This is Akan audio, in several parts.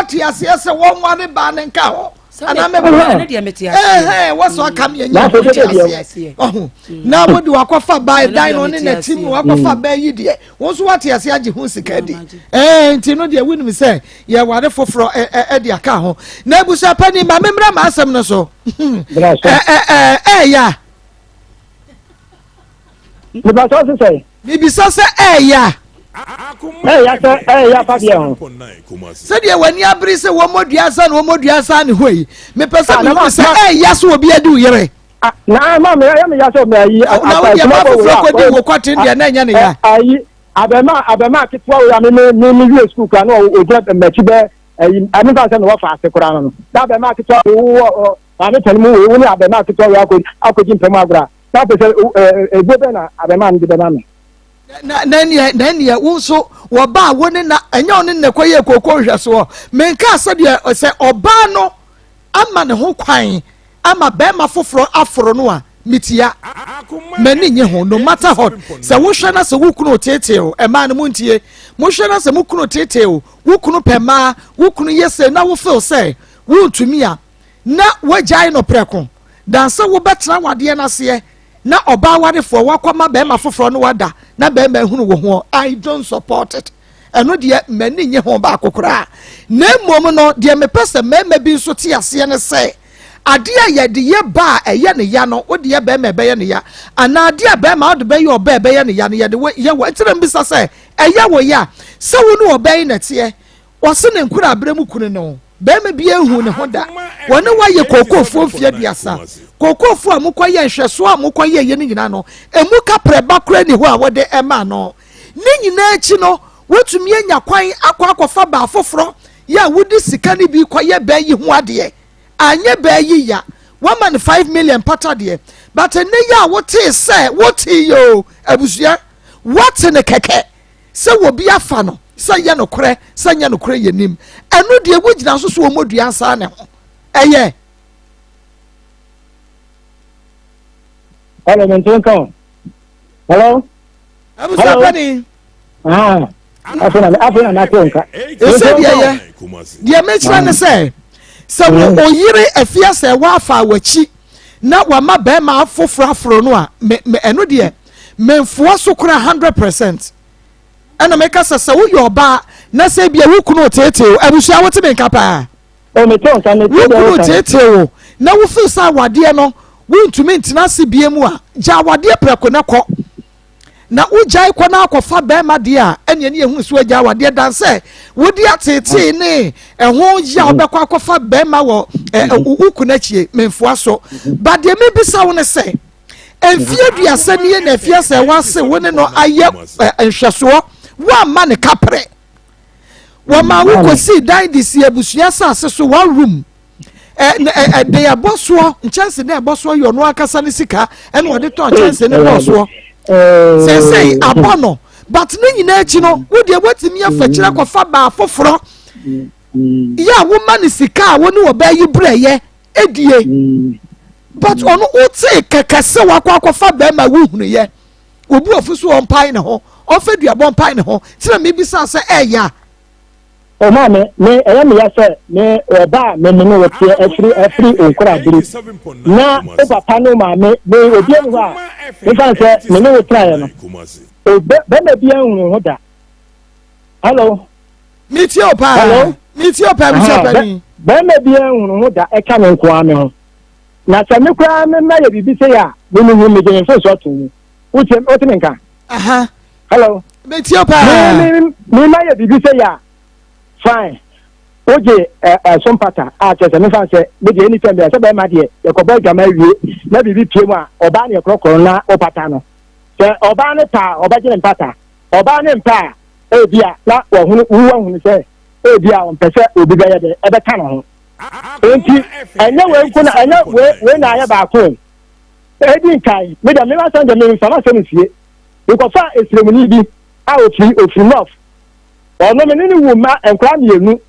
wate aseɛ sɛ wɔnware baa ne nka hɔ anaa mɛboa ɛhɛn wɔsɔ aka mi ɛnyɛ ho te aseɛ ɔho na wode wakɔfa baa dan no ne n'akyi mu wakɔfa baa yi deɛ wɔn nso wate aseɛ agye ho sika di ɛɛ nti no deɛ wonim sɛ yɛware foforɔ ɛde aka ho na abusua panyin ma memmrɛ ma asɛm no so ɛɛ ɛɛya. Mibasa ɔsi sɛ. Mibisa sɛ ɛɛya. Ɛɛya sɛ ɛɛya fa deɛ ho. Sɛdeɛ w'ani abere sɛ wɔn mɔ dua nsa na wɔn mɔ dua nsa ne ho yi mepɛ sɛ mehu sɛ ɛɛya so obi adi wo yere. Na ma mi ɛyɛ mi ya sɛ mi ayi. Na wo deɛ maa foforɔ kɔ di wo kɔten deɛ na ɛnyɛ ne ya. Ayi abɛma abɛma ketewa wo ya mi mi mi mi wie sukuu kura na ogyina mɛkyi bɛ ayi ɛmi fa sɛ mi wɔ faase kura no na abɛma ketewa wo wɔ maame tɛn mu wo ne abɛma ketewa wo akɔ akɔgye mpɛmu agorɔ na afei sɛ ebuo bɛn na abɛma no de bɛma me. Na na neɛ na neɛ wo nso wɔbaa wo ne na ɛnyɛ ɔne na ɛkɔyɛ kooko nhwɛsoɔ menkaa sɛdeɛ sɛ ɔbaa no ama ne ho kwan ama bɛrima foforɔ aforo no a metia m'ani nye ho no matter what. Sɛ wohwɛ na sɛ wo kunu teetee o, ɛmaa no montie, mohwɛ na sɛ mo kunu teetee o, wo kunu pɛ mmaa, wo kunu yɛ sɛ na wo feel sɛ wontumi a na woagyae no prɛko dan sɛ wobɛtena wadeɛ no aseɛ na ɔbaa warefoɔ wakɔma bɛrima foforɔ no wada na bɛrima ehunu wo ho. I don't support it. Ɛno deɛ m'ani nye ho baako koraa. Na mmom no deɛ mepɛ sɛ mmarima bi nso te aseɛ ne sɛ adeɛ a yɛde yɛ ba a ɛyɛ ne ya no, wode yɛ bɛrima ɛbɛyɛ ne ya, anaa adeɛ a bɛrima wode bɛyɛ ɔbaa ɛbɛyɛ ne ya no, yɛde yɛ wɔ ntina mbisa sɛ ɛyɛ wɔ ya sɛ wo ne ɔbaa yi nɛteɛ wɔse ne nkura abere mu kunu no bɛrima bi ehu ne ho da wɔne wayɛ kookoofoɔ mfie 30, kookoofoɔ a mokɔyɛ nhwɛsoɔ a mokɔyɛ yɛ no nyinaa no emu kaprɛ kora ni hɔ a wɔde ɛma no. Ne nyinaa akyi no wotumi anya kwan akɔ akɔfa baa foforɔ yɛ a wodi sika no bi kɔyɛ bɛɛ yi ho adeɛ anyɛ bɛɛ yi ya wama no 5 million pata deɛ, but ɛnɛ yi a wotee sɛ wotee yɛ o abusua wate ne kɛkɛ sɛ wɔbi afa no sɛ yɛ nokorɛ sɛ nyɛ nokorɛ yɛ nim ɛno deɛ wogyina so so wɔn dua nsa ne ho ɛyɛ. Hello, mente nka o. Hello. Abusa pani. Ah, afei na mate nka. Ɛsɛ deɛ yɛ deɛ mekyerɛ ne sɛ wo oyere afia sɛ woafa w'akyi na wama bɛrima foforɔ aforo no a me me ɛno deɛ memfoa so kora 100%. Ɛna meka sɛ woyɛ ɔbaa na sɛ bia wo kunu teetee o, abusua, wote me nka paa? O, mete nka, mete wo deɛ kunu woka no. teetee wo na wofeel sɛ awadeɛ no wontumi ntena ase bie mu a, gya awadeɛ prɛko na kɔ na wogyae kɔ na akɔfa bɛrima deɛ a ɛneɛ ne yɛhunu so agya awadeɛ dan sɛ wode ateetee ne ɛho yi a wobɛkɔ akɔfa bɛrima wɔ wo kunu akyie. Memfoa so ba deɛ mebisa wo ne sɛ mfie 30 nie na afie sɛ wase wo ne no ayɛ nhwɛsoɔ, woamma ne kaprɛ, wɔma wo kɔsii dan de si abusua asase so one room ɛde ɛbɔ soɔ nkyɛnse na ɛbɔ soɔ yɛ ɔno ankasa ne sika ɛna ɔde tɔ nkyɛnse ne bɔ soɔ sɛsɛyi abɔ no, but ne nyinaa akyi no wo deɛ woatumi afa kyerɛ kɔfa baa foforɔ yɛ a woma ne sika a wo ne ɔbaa yi brɛyɛ edie, but ɔno wotee kɛkɛ sɛ wakɔ akɔfa bɛrima wohunuyɛ obi wɔ so ɔmpae ne ho ɔmfa duabɔ mpae ne ho tena mebisa sɛ ɛyɛ a. O maame, me ɛyɛ me ya sɛ me ɔba a me ne no wɔteɛ afiri nkora bere na o papa ne o maame me obi ani hɔ a mefa sɛ me ne wo tenaeɛ no o bɛrima bi ahunu ho da. Hello? Metie o paa. Hello? Metie o paa, metie o paa ni. Bɛrima bi ahunu ho da ɛka me nko ara me ho na sɛ me koraa me mma yɛ biribi sɛ yɛ a me me hu me gye me mfo so ato mu. Wotie, wote me nka? Aha. Hello? Metie o paa. Me ma yɛ biribi sɛ yɛ a fine, wogye ɛ ɛ so mpata a kyerɛ sɛ mefa sɛ me deɛ anytime bi a sɛ bɛrima deɛ yɛkɔbɔ adwama awie na biribi pie mu a ɔbaa ne yɛkorɔkorɔ na wopata no sɛ ɔbaa ne pa a ɔbɛgye ne mpata, ɔbaa ne mpa a ebi a na wahunu wo wahunu sɛ ebi a ɔmpɛ sɛ obi bɛyɛ dɛ ɛbɛka ne ho. Nti ɛnyɛ wei nko na ɛnyɛ wei na ayɛ baako o. Edi nkae me deɛ me asɛm deɛ me nfa m'asɛm nsie. Nkɔfa esiremuni bi a ofiri north, ɔno me ne ne wu mma nkora mmienu,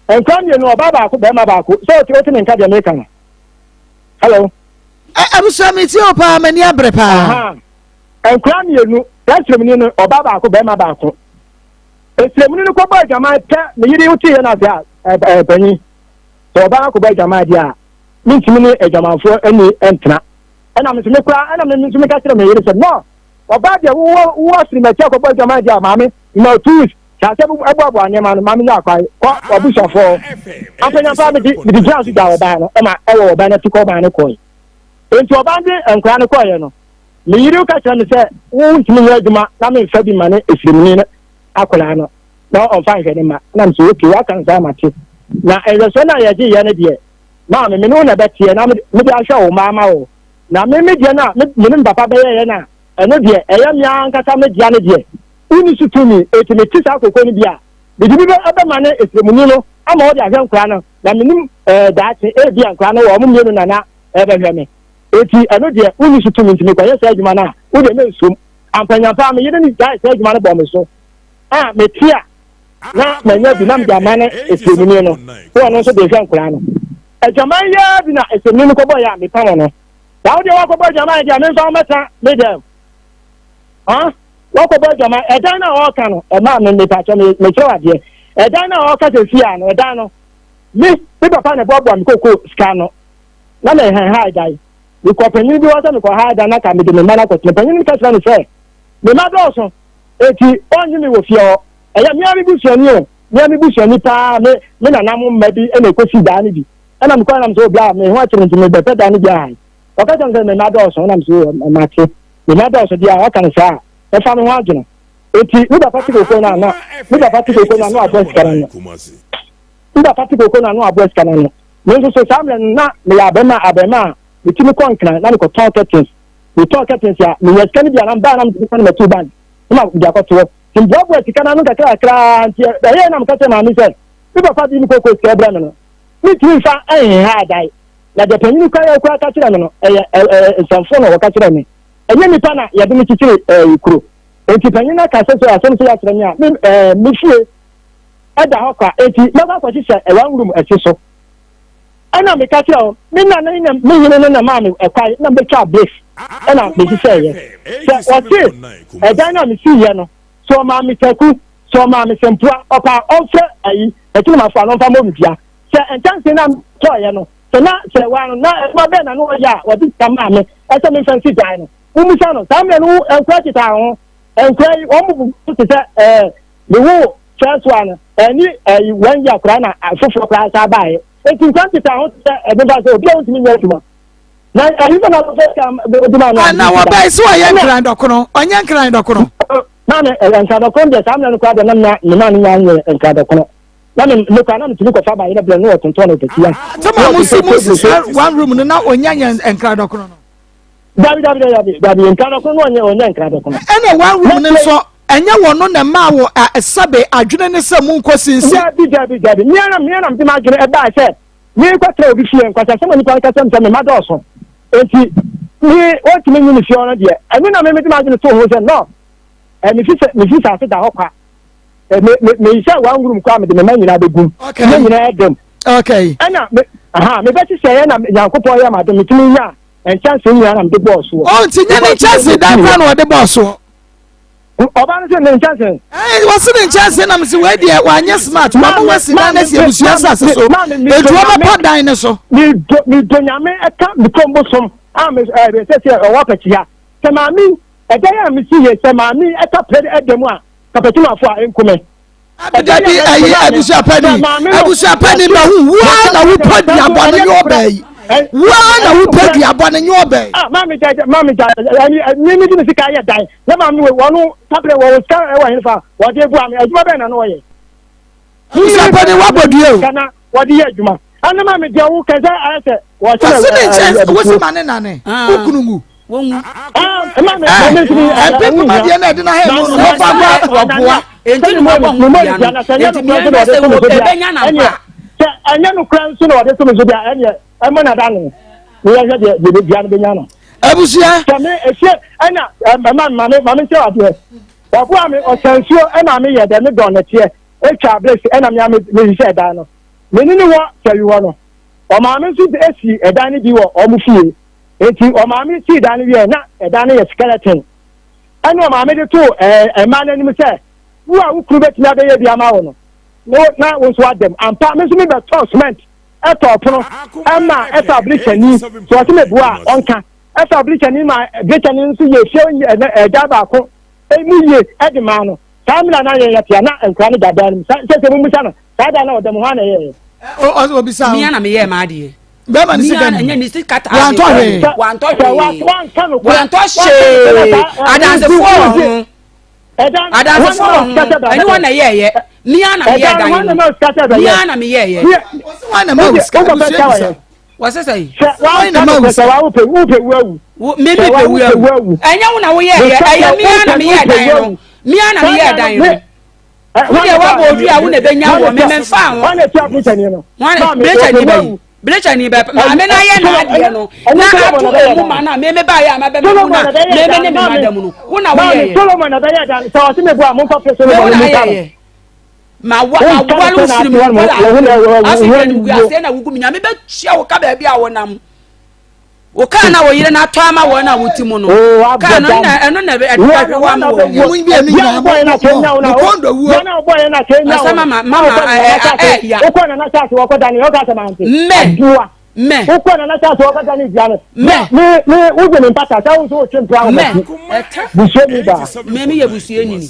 ɔbaa baako, bɛrima baako. Sɛ ɔte me nka deɛ meka no? Hello? Abusua, metie o paa, m'ani abere paa. Nkora mmienu saa esiremuni no, ɔbaa baako, bɛrima baako. Esiremuni no kɔbɔ adwaman pɛ, me yere wote yɛ no ase a Ɛɛ panyin, sɛ ɔbaa akɔbɔ adwaman deɛ a, mentumi ne adwamanfoɔ ani ntena. Ɛna me nso me koraa, ɛna me nso meka kyerɛ me yere sɛ, no, ɔbaa deɛ wowɔ wowɔ afiri m'akyi akɔbɔ adwaman deɛ a, maame, mma 2 weeks, hyɛ aseɛ boaboa nneɛma no, maame nya akwae, kɔ w'abusuafoɔ hɔ. Ampanyampa mede mede gyinaa so gyaa ɔbaa no, ɛma ɛwɔ ɔbaa no ati kɔ ɔbaa no kɔe. Enti ɔbaa no de nkwadaa no kɔeɛ no, me yere ka kyerɛ me sɛ, wontumi nyɛ adwuma na memfa bi ma ne efirimni no akwadaa no na ɔmfa nhwɛ ne mma. Na mesɛ okay, waka no saa mate. Na nhwɛsoɔ no a yɛgye yɛ no deɛ, maame me ne wo na ɛbɛteɛ na mede ahwɛ wo mma ama wo. Na me me deɛ no a me ne me papa bɛyɛeɛ no a, ɛno deɛ ɛyɛ me ankasa me dea no deɛ, wonni so tumi. Enti mete saa koko no bi a, mede bi bɛma ne efirimni no ama ɔde ahwɛ nkwadaa no. Na menim ɛɛ daakye, ebia nkwadaa no wɔn mmienu na na ɛbɛhwɛ me. Enti ɛno deɛ wonni so tumi nti mekɔyɛ saa adwuma no a, wo deɛ mensom. Ampanyampa, me yere no gyae saa adwuma no bɔɔ me so a mete a na manya bi na mede ama ne efiemuni no na ɔno nso de hwɛ nkwadaa no. Adwaman yi ara bi na efiemuni no kɔbɔeɛ a mepam no. Na wo deɛ woakɔbɔ adwaman deɛ memfa wo mmɛtena me dɛm. Ha? Woakɔbɔ adwaman. Ɛdan no a ɔreka no, ɛmaa me mepakyɛ me mekyerɛ wo adeɛ. Ɛdan no a ɔreka sɛ fie a no, ɛdan no, me me papa na ɛboaboa me koko sika no. Na mehɛnhae dan. Mekɔɔ panyin bi hɔ sɛ mekɔhae dan na ka mede me mma no akɔtena. Panyin no ka kyerɛɛ me sɛ, me mma dɔɔso, enti ɔnnye me wɔ fie hɔ. Ɛyɛ me ara me busuani o, me ara me busuani paa, me me nananom mma bi na ɛkɔsii dan no bi. Ɛna mekɔe na mesɛ, o bra, me ho akyere me nti mebɛpɛ dan no bi ahae. Ɔka kyerɛɛ me sɛ me mma dɔɔso, ɛna mesɛ, o mate, me mma dɔɔso deɛ a, waka no saa a, mɛfa me ho adwene. Enti me papa te koko no a na me papa te koko no a na waboa sika no ano. Me papa te koko no a na waboa sika no ano. Me nso so saa mmerɛ no na meyɛ abarimaa abarimaa a metumi kɔ Nkran na mekɔtɔn curtains. Metɔn curtains a, menya sika no bi a na mebaa na mede sika no matu bank na mede akɔto hɔ. Nti meboaboa sika no ano kakra kakra ara nti ɛyɛɛ na meka kyerɛ maame sɛ me papa de me koko sika brɛ me no, mentumi mfa nheha adae. Na deɛ panyin koraa koraa ka kyerɛ me no, ɛyɛ ɛɛ nsɛmfo na wɔka kyerɛ me. Ɛnyɛ nipa na yɛde me kyekyere ɛɛ kuro. Nti panyin no aka sɛ sɛ asɛm sɛ yɛakyerɛ me a, me ɛɛ me fie ɛda hɔ kwa, enti mɛkɔ akɔhyehyɛ ɛwan room ɛsi so. Ɛna meka kyerɛ wɔn, me na ne na me hene no na maa me ɛkwan na mebɛtwa bricks ɛna mehyehyɛeɛ. Sɛ ɔse ɛdan no a mesiiɛ no, sɛ ɔmaa me taku, sɛ ɔmaa me sempoa, ɔpɛ a ɔmfrɛ ayi akyinamafo a na ɔmfa mmɔ me dua. Sɛ nkyɛnse no a metɔeɛ no, sɛ na sɛ waa no, na adwuma bɛn na na ɔyɛ a ɔde sika maa me ɛsɛ memfa nsi dan no. Mommisa no, saa mmerɛ no nkura kyetaa ho, nkura yi wɔn bubu te sɛ ɛɛ Mewoo first one no, ɛni ɛyi one year koraa na foforɔ koraa san baeɛ. Eti nkwa nkita ho te sɛ ɛde ba sɛ obi a wontumi nyɛ adwuma. Na ɛyi sɛ na wɔfɛ sika odi ma no. Na wɔbɛn sɛ ɔyɛ nkran dɔkono, ɔnyɛ nkran dɔkono. Maame ɛyɛ nkran dɔkono deɛ saa mmerɛ no koraa deɛ na na me maame nya nyɛ nkran dɔkono. Na me me koraa na metumi kɔfa baayɛ na brɛ no wɔtontɔn no pɛtia. Tɛma mo si mo si saa one room no na ɔnya nyɛ nkran dɔkono no. Dabi dabi dabi dabi nkradɔkono no ɔnyɛ ɔnyɛ nkradɔkono. Ɛna one room no nso ɛnyɛ wɔn no na ɛmaa wɔ sɛbe adwene ne sɛ mu nkɔ sinsi. Dabi dabi dabi mmea na mmea na mede m'adwene ɛbaa sɛ merekɔ tena obi fie nkwasasɛm a nipa no kasa mu sɛ mema dɔɔso enti me wɔntumi nyi me fie hɔ no deɛ ɛno na me mede m'adwene too ho sɛ no ɛ mefi sɛ mefi saase da hɔ kwa ɛ me me me sɛ one room koraa mede me mma nyinaa bɛgum okay ne nyinaa ɛdɛm okay ɛna me aha mebɛhyehyɛ yɛ na Nyankopɔn yɛ m'adom metumi nya Nkyɛnsee nyinaa na mede bɔɔ soɔ. Oh, nti nyɛ ne nkyɛnsee dan koraa na ɔde bɔɔ soɔ. Ɔbaa no sɛ ne nkyɛnsee. Ɛɛ wɔsi ne nkyɛnsee nam si wei deɛ wanyɛ smart wɔn mo wasi dan na si abusua asase so etu wɔn bɛpa dan ne so. Mi do mi do nyame ɛka mi kurom bosom a mi ɛɛ sɛ sɛ ɔwɔ apɛkyia sɛ maame ɛdan a mi si yɛ sɛ maame ɛka pɛ ɛdɛm a kapɛtimafo a nkume. Dabi ayi abusuapani abusuapani ma hu waa na wopɛ duabɔ no nyɛ ɔbaa yi waa na wopɛ duabɔ no nyɛ ɔbaa yi. Ah maame gya maame gya ɛni ɛni mi di mi sika yɛ dan na maame wɔ wɔn kapere wɔ sika ɛwɔ hene fa wɔde ebu ame adwuma bɛn na no wɔyɛ. Abusuapani wabɔ dua o. Kana wɔde yɛ adwuma ɛna maame deɛ wo kɛsɛ ayɛ sɛ wɔhyɛ Wɔsi ne nkyɛn wosi ma ne nane wo kunu ngu. Wɔnwu. Ɛmpe poma deɛ na ɛde na hɛn mu no wɔfa kɔ wɔboa. Enti na wɔbɔ ho dua no. Enti mmea no sɛ wɔ ɛbɛnya na mpa. Sɛ ɛnyɛ no kura nso na wɔde to me so deɛ ɛneɛ ɛmɔ na da no ne yɛhwɛ deɛ deɛ dua no bɛnya no. Abusua. Sɛ me esie ɛna ɛma maame maame nkyɛn adeɛ ɔboa me ɔsɛ nsuo ɛna me yɛ dɛ me dɔn nɛteɛ etwa abrɛsi ɛna me ame me hyehyɛ ɛdan no me ne ne wɔ sɛwi hɔ no ɔmaame nso esi ɛdan no bi wɔ ɔmo fie. Enti ɔmaame sii dan no wiɛ na ɛdan no yɛ skeleton. Ɛna ɔmaame de too ɛɛ mmaa no anim sɛ, wo a wo kunu bɛtumi abɛyɛ bi ama wo no, Na wo nso adam ampa me nso mebɛtɔɔ cement ɛtɔɔ pono ɛma ɛfa abilikyani so ɔse meboa a ɔnka ɛfa abilikyani ma bilikyani nso yɛ fie ɛda baako emu yie ɛde maa no saa mmerɛ na yɛn yɛte a na nkora no da dan no mu sɛ sɛ mummusa no saa da na ɔda mu hɔ a na ɛyɛɛ. Ɔbisa mia na meyɛɛ m'adeɛ. Bɛrima ne sika ni. Ɛnyɛ ne sika taa. Wantɔ hwee. Wantɔ hwee. Wantɔ hwee. Adansefoɔ wɔ ho. Adansefoɔ wɔ ho. Ɛnyɛ wɔn na ɛyɛɛyɛ. Mia na meyɛɛ dan no. Mia na meyɛɛyɛ. Wɔn na ma wo sika. Abusua bisa. Wɔsɛ sɛ yi. Wɔn na ma wo sika. Me me pɛ wu awu. Ɛnyɛ wo na woyɛɛyɛ. Ɛyɛ mia na meyɛɛ dan no. Mia na meyɛɛ dan no. Wo deɛ woabɔ odua a wo na ɛbɛnya wɔ me memfaa ho. Hwan blekyani bɛyi blekyani bɛ maame no ayɛ n'adeɛ no na ato emu ma no a meme baayɛ a mabɛma mu no a meme ne me ma da mu no wo na woyɛyɛ me wo na ayɛyɛ ma wa awale wo firi mu nkɔla afei animgu aseɛ na wogu me nyame bɛtua wo ka baabi a wonam. Wo kaa na wo yere no atɔ ama wɔn a wote mu no. Oh, Kaa no na ɛno na ɛbɛhwe wo ama wɔn. Mo bi emi nyinaa mo mo kɔn dɔ wuo. Asa mama mama ɛɛ ɛya. Mɛ mɛ. Mɛ. Mɛ ɛta. Mɛ mi yɛ busuani ni.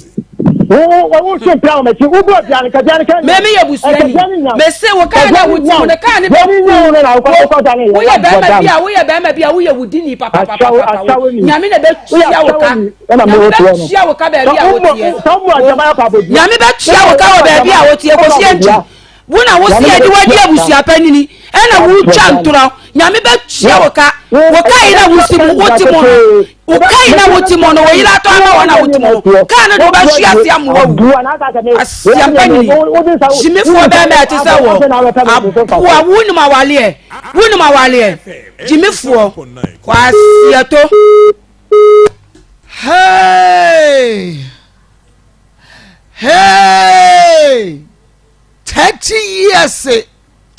Wo twe mpira wɔ m'akyi, wo bɔ aduane ka aduane ka nya. Mɛmi yɛ busuani. Mese wo kaa na wo ti mu ne kaa ne bɛ ku. Woyɛ bɛrima bi a woyɛ bɛrima bi a woyɛ wudini papapapa. Nyame na bɛ tua wo ka. Nyame bɛ tua wo ka baabi a woteɛ. Nyame bɛ tua wo ka wɔ baabi a woteɛ kɔsi ɛntwi. Wo na wo se yɛde wo adi abusua panini ɛna wotwa ntorɔ. Nyame bɛtua wo ka. Wo ka yi na wosi mu wote mu no. Wo ka yi na wote mu no. Wo yere atɔ ama wɔn a wote mu no. Kaa no de wobɛhwe ase ama wawu. Asia panini. Gyimifoɔ bɛrima ɛte sɛ wɔ. Aboa wonim awaleɛ. Wonim awaleɛ. Gyimifoɔ. Kwasiato. Hey! Hey! 30 years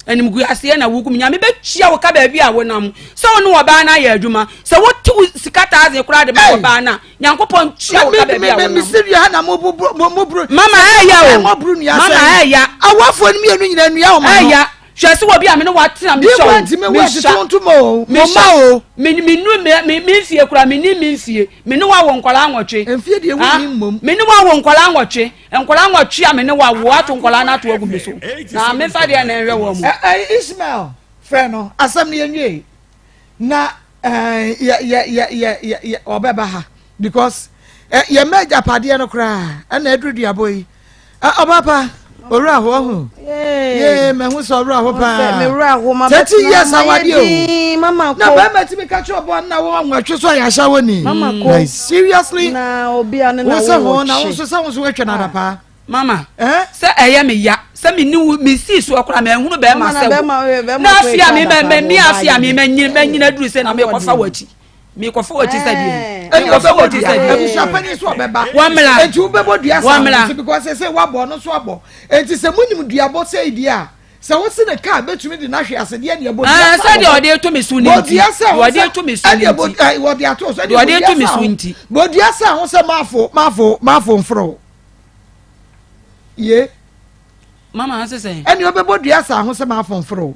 Animguaseɛ na wogu me. Nyame bɛtua wo ka baabi a wonam. Sɛ wo ne ɔbaa no ayɛ adwuma, sɛ wote wo sika taase koraa de ma ɔbaa no a, Nyankopɔn tua wo ka baabi a wonam. Mama ɛya o. Mama ɛya. Awafoɔ no mmienu nyinaa nnua wɔn ano. Ɛya. Hwɛ sɛ obi a me ne watena me hyɛ o. Me hyɛ. O. Me me nu me me me mfie koraa me ni me mfie. Me ne wawo nkwadaa nwɔtwe. Mfie deɛ wo ni mmom. Me ne wawo nkwadaa nwɔtwe. Nkwadaa nwɔtwe a me ne wo awo ato nkwadaa no ato agu me so na mefa deɛ na ɛnhwɛ wɔn mu. Ismael frɛ no asɛm no yɛnwie na yɛ yɛ yɛ yɛ yɛ ɔbɛba ha because yɛ mma agyapadeɛ no koraa ɛna aduru duabɔ yi ɔbapa owura ho ɔho yee mahu sɛ ɔwura ho paa 30 years awadeɛ o na bɛrima tumi ka kyerɛ ɔbɔ na wɔn nwɔtwe so a yɛahyɛ wɔ ni like seriously wo sɛ ho na wo nso sɛ wo nso woatwa no adapaa mama eh? sɛ ɛyɛ me ya sɛ me ne wo me sii soɔ koraa manhunu bɛrima sɛ wo na afei a me me afei a me manyini aduru sɛ na mekɔfa w'akyi mekɔfa w'akyi sɛ deɛ mekɔfa w'akyi sɛ deɛ abusuapanin so ɔbɛba wɔmmla enti wobɛbɔ dua saa wɔn so because sɛ wabɔ no so abɔ enti sɛ munim duabɔ sɛ yi deɛ a sɛ wosi ne kaa betumi de n'ahwe ase deɛ neɛ bɔ dua sa sɛdeɛ ɔde to me so ne nti ɔde to me so ne nti wɔde ato so ɛdeɛ ɔde to me so nti bɔ dua sa ho sɛ maafo maafo maafo mforo ye mama ase sɛ ɛne ɔbɛbɔ dua sa ho sɛ maafo mforo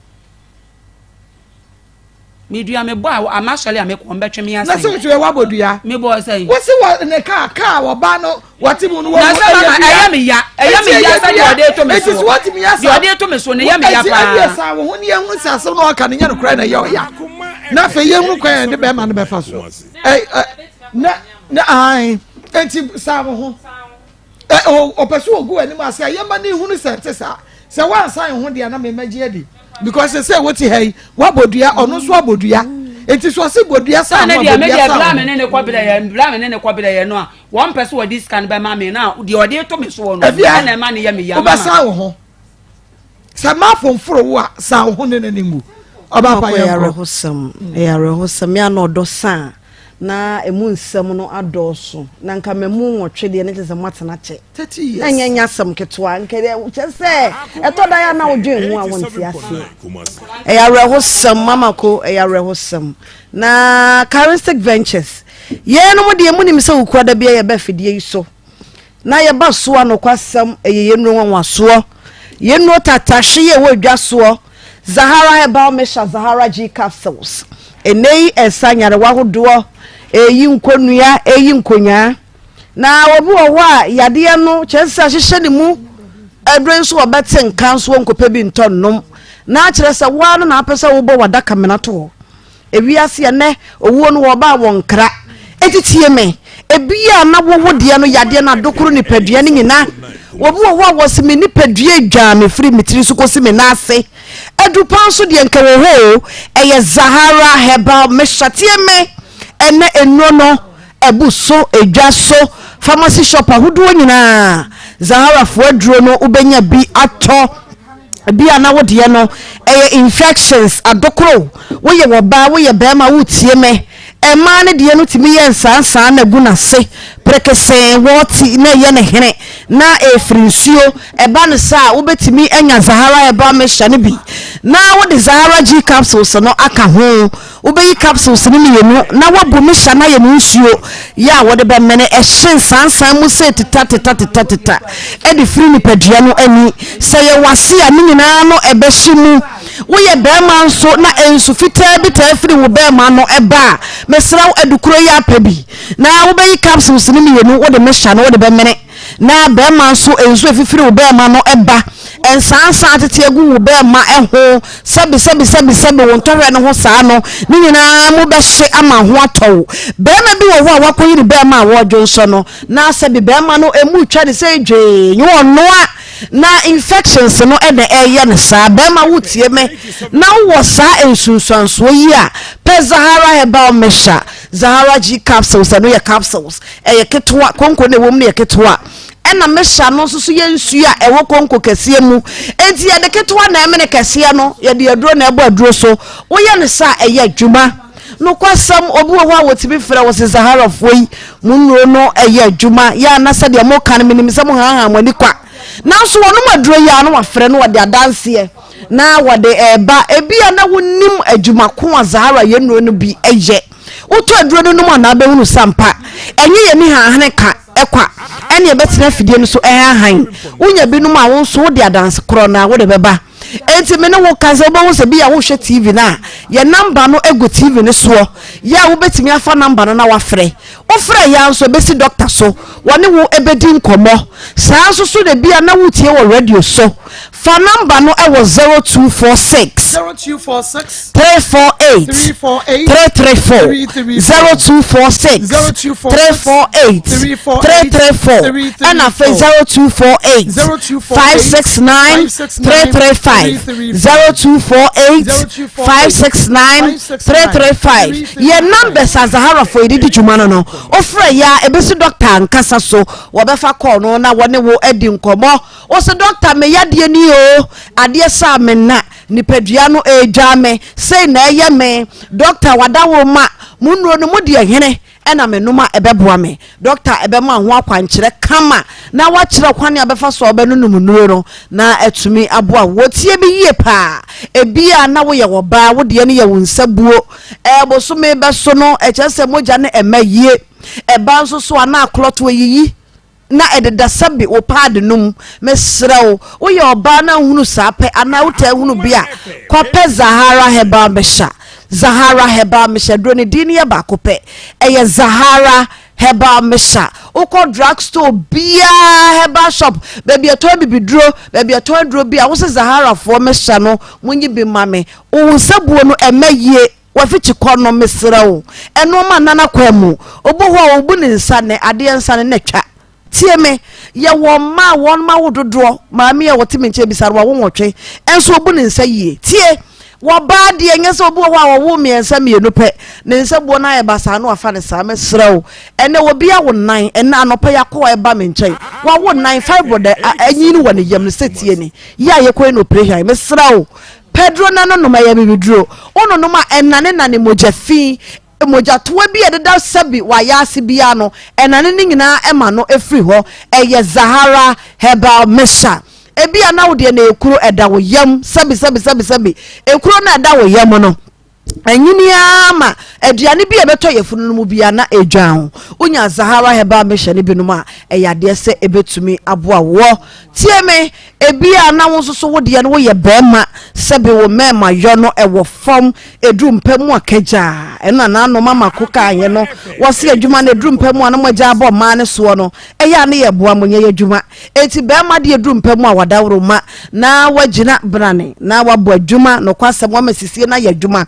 Medua mebɔ a ama asɔre a mekɔ mbɛtwe me asan. Na sɛ wotu yɛ wabɔ dua. Mebɔ sɛn. Wosi wɔ ne kaa kaa ɔbaa no wɔte mu no wɔ mu ɛyɛ dua. Ɛyɛ me ya ɛyɛ me ya sɛ deɛ ɔde to me so. Eti so wɔte mi asa. Deɛ ɔde to me so no ɛyɛ me ya paa. Eti ɛdeɛ san wo ho ne yɛn ho sɛ asɛm na ɔka no nyɛ no korɛ na ɛyɛ ɔya. Na afei yɛn ho kwan yɛn de bɛrima no bɛfa so. Ɛ ɛ na na ae eti san wo ho. Ɔpɛ sɛ ɔgu w'anim ase a yɛma no nhunu sɛ ɛte saa. Sɛ woansan wo ho deɛ na memmɛgye adi. Because sɛ wote ha yi, woabɔ dua, ɔno nso abɔ dua. Enti sɛ ɔse bɔ dua saa ho a, bɔ dua saa ho. Me ne ne kɔbrɛ yɛ, bra me ne ne kɔbrɛ yɛ no a, wɔn pɛ sɛ wɔde sika no bɛma me na deɛ ɔde to me soɔ no, ɛna ɛma ne yɛ me ya. Wobɛsan wo ho. Sɛ mafo mforo wo a, san wo ho ne n'ani ngu. Ɔba pa yɛn kɔ. Awerɛhosɛm, ɛyɛ awerɛhosɛm. Me a na ɔdɔ sa a, na emu nsɛm no adɔɔso. Na nka mmamu nwɔtwe deɛ ne kyerɛ sɛ moatena kyɛ. Na ɛnyɛ nyɛ asɛm ketewa. Nka deɛ kyerɛ sɛ ɛtɔ da yɛ na wodwen ho a wonte aseɛ. Ɛyɛ awerɛhosɛm, Mama Ko, ɛyɛ awerɛhosɛm. Na Charistic Ventures, yɛnom deɛ monim sɛ wokura da biara yɛba afidie yi so. Na yɛba so a nokwasɛm ɛyɛ yɛn nnuro nwanwasoɔ. Yɛn nnuro tatahwe yi a ɛwɔ dwa soɔ, Zahara Herbal Mixture, Zahara G Capsules. Ɛnnɛ yi ɛsa nyarewa ahodoɔ, ɛyi nkɔnnua, ɛyi nkonyaa. Na obi wɔ hɔ a yadeɛ no kyerɛ sɛ ahyehyɛ ne mu aduro nso ɔbɛte nka nso ɔnkɔpɛ bi ntɔ nnom. Na akyerɛ sɛ wo ara no na apɛ sɛ wobɔ w'adakamena to hɔ. Ewiase ɛnnɛ, owuo no wɔba a wɔnkra. Enti tie me, ebia na wo wo deɛ no yadeɛ no adokoro nipadua no nyina. Obi wɔ hɔ a wɔse me nipadua edwaa me firi me tiri so kɔsi me nan ase. Aduru pa nso deɛ nka wɔ hɔ o, ɛyɛ Zahara Herbal Mixture. Tie me, ɛnnɛ nnuro no abu so, edwa so, pharmacy shop ahodoɔ nyinaa, Zaharafoɔ aduro no wobɛnya bi atɔ. Bi a na wo deɛ no ɛyɛ infections adokoro woyɛ ɔbaa woyɛ bɛrima wotie me mmaa no deɛ no tumi yɛ nsaansaa na gu n'ase prekesee wɔɔte na ɛyɛ ne hene na ɛfiri nsuo ɛba no saa wobɛtumi anya Zahara herbal mixture no bi na wode Zahara G capsules no aka ho Wobɛyi capsules no mmienu na woabu mixture no ayɛ no nsuo yɛ a wode bɛmene. Ɛhye nsansan mu sei teta teta teta teta de firi nipadua no ani. Sɛ ɛyɛ w'ase a, ne nyinaa no ɛbɛhye mu. Woyɛ barima nso na nsu fitaa bi taa firi wo barima ano ba a, mesrɛ wo adukuro yi ara pɛ bi na wobɛyi capsules no mmienu wode mixture no wode bɛmene. Na bɛrima nso, nsu efifiri wo bɛrima no ba, nsaansa atete agu wo bɛrima ho, sɛbi sɛbi sɛbi sɛbi wo ntɔhwɛ no ho saa no, ne nyinaa mu bɛhye ama ho atɔ wo. Bɛrima bi wɔ hɔ a wakɔyi ne bɛrima a wɔredwonsɔ no, na sɛbi bɛrima no emu retwa ne sɛ dwee, nyɛ ɔnoa na infections no na ɛreyɛ no saa. Bɛrima wotie me na wowɔ saa nsunsuansoɔ yi a, pɛ Zahara Herbal Mixture. Zahara G capsules, ɛno yɛ capsules, ɛyɛ ketewa, konko na ɛwɔ mu no yɛ ketewa. Ɛna mixture no nso so yɛ nsuo a ɛwɔ konko kɛseɛ mu. Enti yɛde ketewa na ɛmene kɛseɛ no, yɛde aduro na ɛbɔ aduro so. Woyɛ no saa a, ɛyɛ adwuma. Nokwasɛm, obi wɔ hɔ a wɔtumi frɛ wo se Zaharafoɔ yi, mo nnuro no ɛyɛ adwuma. Yɛ a na sɛdeɛ moka no, menim sɛ mohaahaa mo ani kwa. Nanso wɔnom aduro yi a na wafrɛ na wɔde adanseɛ na wɔde reba. Ebia na wonim adwuma ko a Zahara yɛ nnuro no bi yɛ. Wotɔ aduro no nom a na wobɛhunu sɛ ampa ɛnyɛ yɛn ani hahene ka kwa ɛne ɛbɛtena afidie no so ɛhahan. Wonya binom a wo nso wode adanse korɔ na wode bɛba. Enti me ne wo ka sɛ wobɛhu sɛ bi a wohwɛ TV no a yɛn namba no gu TV no soɔ yɛ a wobɛtumi afa namba no na wafrɛ. Wofrɛ yɛ a nso ɛbɛsi dɔkta so wɔne wo bɛdi nkɔmmɔ. Saa nso so na bi a na wotie wɔ radio so. Fa number no wɔ 0246 0246 348 348 334 334 0246 0246 348 348 334 ɛna afei 0248 0248 569 335 0248 569 335 yɛ numbers a Zaharafoɔ yɛde di dwuma no no wofrɛ yɛ a ɛbɛsi dɔkta ankasa so wɔbɛfa kɔɔ no na wɔne wo adi nkɔmmɔ. Wo se doctor me yadeɛ ni oo, adeɛ saa me na nipadua no ɛredwaa me, sei na ɛyɛ me, doctor wadaworo ma mo nnuro no mo deɛ hene ɛna me nom a ɛbɛboa me, doctor ɛbɛma ho akwankyerɛ kama na wakyerɛ kwane a bɛfa so a wobɛnonom nnuro no na atumi aboa wo. Wɔtie me yie paa, ebia na woyɛ ɔbaa wo deɛ no yɛ wo nsa buo, ɛɛ bosome bɛso no ɛkyerɛ sɛ mogya no ɛmma yie, ɛba nso so a na aklɔto ayiyi. na ɛdeda sɛbe wo paade no mu. Mesrɛ wo, woyɛ ɔbaa na wohunu saa pɛ anaa wotaa hunu bi a, kɔpɛ Zahara Herbal Mixture. Zahara Herbal Mixture, aduro no din no yɛ baako pɛ. Ɛyɛ Zahara Herbal Mixture. Wokɔ drug store biara, herbal shop, baabi a ɛtɔn abibiduro, baabi a ɛtɔn aduro bi a, wo se Zaharafoɔ mixture no, monyi bi mma me. Wo nsabuo no, ɛmma yie. Wafikyi kɔ no mesrɛ wo ɛnoɔma nana kwan mu obu hɔ a obu ne nsa nɛ adeɛ nsa no na twa tie me yɛ wɔ mma a wɔn ma wo dodoɔ maame a wɔte me nkyɛn bisa no wawo nwɔtwe ɛnso obu ne nsa yie tie wɔbaa deɛ nyɛ sɛ obi wɔ hɔ a wɔwo mmiɛnsa mmienu pɛ ne nsa buo no ayɛ basaa no wafa ne saa mesrɛ wo ɛnɛ obi awo nan ɛnɛ anɔpa yɛ akɔ ɛba me nkyɛn wawo nan fibroid anyini wɔ ne yam no sɛ tie ni yɛ a yɛkɔ yɛ no operation mesrɛ wo Pedro na no nom ɛyɛ bibiduro. Wo nonom a, ɛnanenane mogya fi, mogyatoa bi a ɛdeda sɛbi w'ayaase biara no, ɛnane ne nyinaa ma no firi hɔ. Ɛyɛ Zahara Herbal Mixture. Ebia na wo deɛ na ekuro ɛda wo yam, sɛbi sɛbi sɛbi sɛbi, ekuro no a ɛda wo yam no. Ɛnyini ara ma aduane bi a ɛbɛtɔ yafunu no mu biara na ɛredwan ho. Wonya Zahara Herbal Mixture no binom a, ɛyɛ adeɛ sɛ ɛbɛtumi aboa woɔ. Tie me, ebia na wo nso so wo deɛ no woyɛ barima, sɛbe wo mmarima yɔ no ɛwɔ fam, ɛduru mpa mu a kagyaa. Ɛno na nanom ama ko kaeɛ no, wɔse adwuma no ɛduru mpa mu a na moagya abɔ mmaa no soɔ no, ɛyɛ a ne yɛboa mo nyɛ yɛ adwuma. Enti barima deɛ duru mpa mu a wadaworo ma na wagyina brane na wabɔ adwuma nokwasɛm wama sisie no ayɛ adwuma.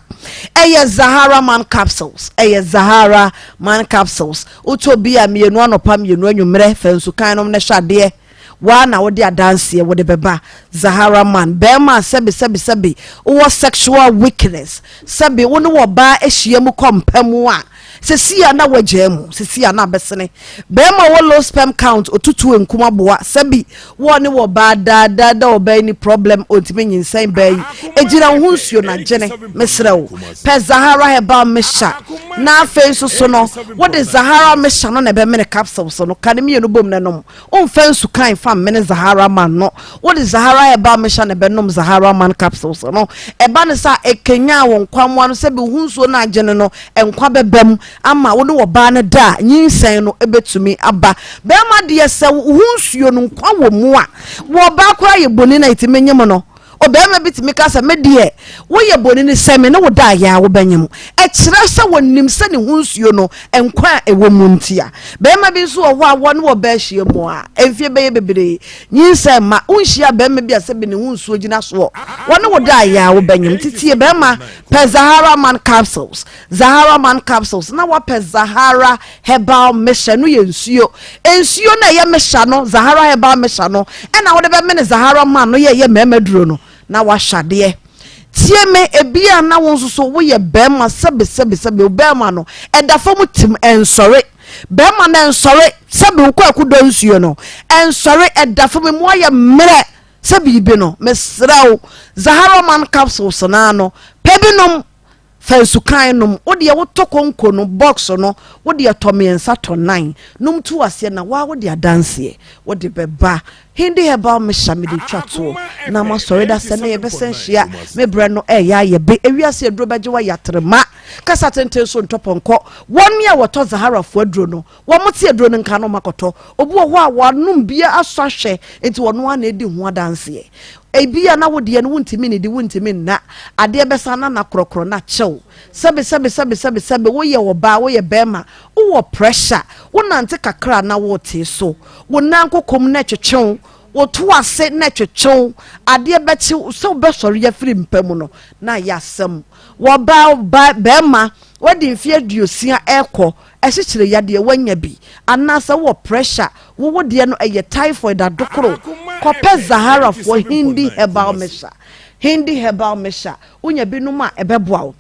Ɛyɛ Zahara Man Capsules, ɛyɛ Zahara Man Capsules. Wotɔ bi a mmienu anɔpa mmienu anwummerɛ fa nsukan nom na hwɛ adeɛ. Waa na wode adanseɛ wode bɛba. Zahara Man, barima a sɛbe sɛbe sɛbe wowɔ sexual weakness, sɛbe wo ne wɔbaa ahyia mu kɔ mpa mu a, Sesei a na wagyaa mu, sesei a na abɛsene. Bɛɛma ɔwɔ low sperm count, otutu nkum aboa, sɛbi wɔ ne wɔ baa daa daa daa ɔbaa yi ni problem, ontumi nyinsɛn baa yi. Egyina wo ho nsuo na gyene, mesrɛ wo. Pɛ Zahara herbal mixture. Na afei nso so no, wode Zahara mixture no na ɛbɛmene capsules no, ka ne mmienu bom na nom. Womfa nsu kan mfa mmene Zahara Man no. Wode Zahara Herbal Mixture na ɛbɛnom Zahara Man capsules no. Ɛba no saa a, ɛkanyan wo nkwammoa no sɛbe wo ho nsuo no agye no no, nkwa bɛba mu ama wo ne ɔbaa no da a, nyinsɛn no bɛtumi aba. Barima deɛ, sɛ wo ho nsuo no nkwa wɔ mu a, wɔ ɔbaa koraa yɛ bonini a ɛtumi nyem no. Ɔbarima bi tumi ka sɛ, Me deɛ, woyɛ bonini sɛ me ne wo da a, yɛ a wobɛnyem. Ɛkyerɛ sɛ wɔnim sɛ ne ho nsuo no, nkwa a ɛwɔ mu ntia. Barima bi nso wɔ hɔ a, wɔne ɔbaa hyia mu a, mfeɛ bɛyɛ bebree, nyinsɛn mma. Wonhyia barima bi a sɛbi ne ho nsuo gyina soɔ, wɔne wo da a, yɛ a wobɛnyem. Nti tie barima, pɛ Zahara Man Capsules, Zahara Man Capsules, na woapɛ Zahara Herbal Mixture, ɛno yɛ nsuo. Nsuo no a ɛyɛ mixture no, Zahara Herbal Mixture no, ɛna wode bɛmene Zahara Man no yɛ ɛyɛ mmarima duro no, na woahyɛ adeɛ. Tie me, ebia na wo nso so woyɛ barima sɛbe sɛbe sɛbe, wo barima no, ɛda fam tim, ɛnsɔre. Barima no ɛnsɔre, sɛbe wokɔ akudɔ nsuo no, ɛnsɔre, ɛda fam, emu ayɛ mmerɛ sɛ biribi no, mesrɛ wo, Zahara Man Capsules no ara no, pɛ bi nom. Fa nsukan nom. Wo deɛ wotɔ konko no, box no, wo deɛ tɔ mmiɛnsa tɔ nnan. Nom tu aseɛ na woa wode adanseɛ wode bɛba. Hindi herbal mixture mede twa toɔ na masɔre da sɛ nnɛ yɛbɛsan hyia. Me berɛ no ɛreyɛ ayɛ be. Ewiase aduro bɛgye wo ayɛ atrema. Kasa tenten so ntɔ pɔnkɔ. Wɔn a wɔtɔ Zaharafoɔ aduro no, wɔte aduro no nka na wɔakɔtɔ. Obi wɔ hɔ a wanom bi asɔ ahwɛ nti ɔno ara na edi ho adanseɛ. Ebia na wo deɛ no wontumi nnidi, wontumi nna. Adeɛ bɛsa na na korɔkorɔ no akyɛ wo. Sɛbe sɛbe sɛbe sɛbe sɛbe woyɛ ɔbaa, woyɛ barima, wowɔ pressure, wonante kakra a na woretee so. Wo nan kokom na ɛtwetwe wo, wo to ase na ɛtwetwe wo. Adeɛ bɛkye wo sɛ wobɛsɔre afiri mpa mu no na ayɛ asɛm. Wɔ ɔbaa, barima, woadi mfeɛ aduosia rekɔ, Asikyire yadeɛ wanya bi anaasɛ wowɔ pressure wo wo deɛ no ɛyɛ typhoid adokoro kɔpɛ Zahara foɔ Hindi herbal mixture Hindi herbal mixture wonya bi nom a ɛbɛboa wo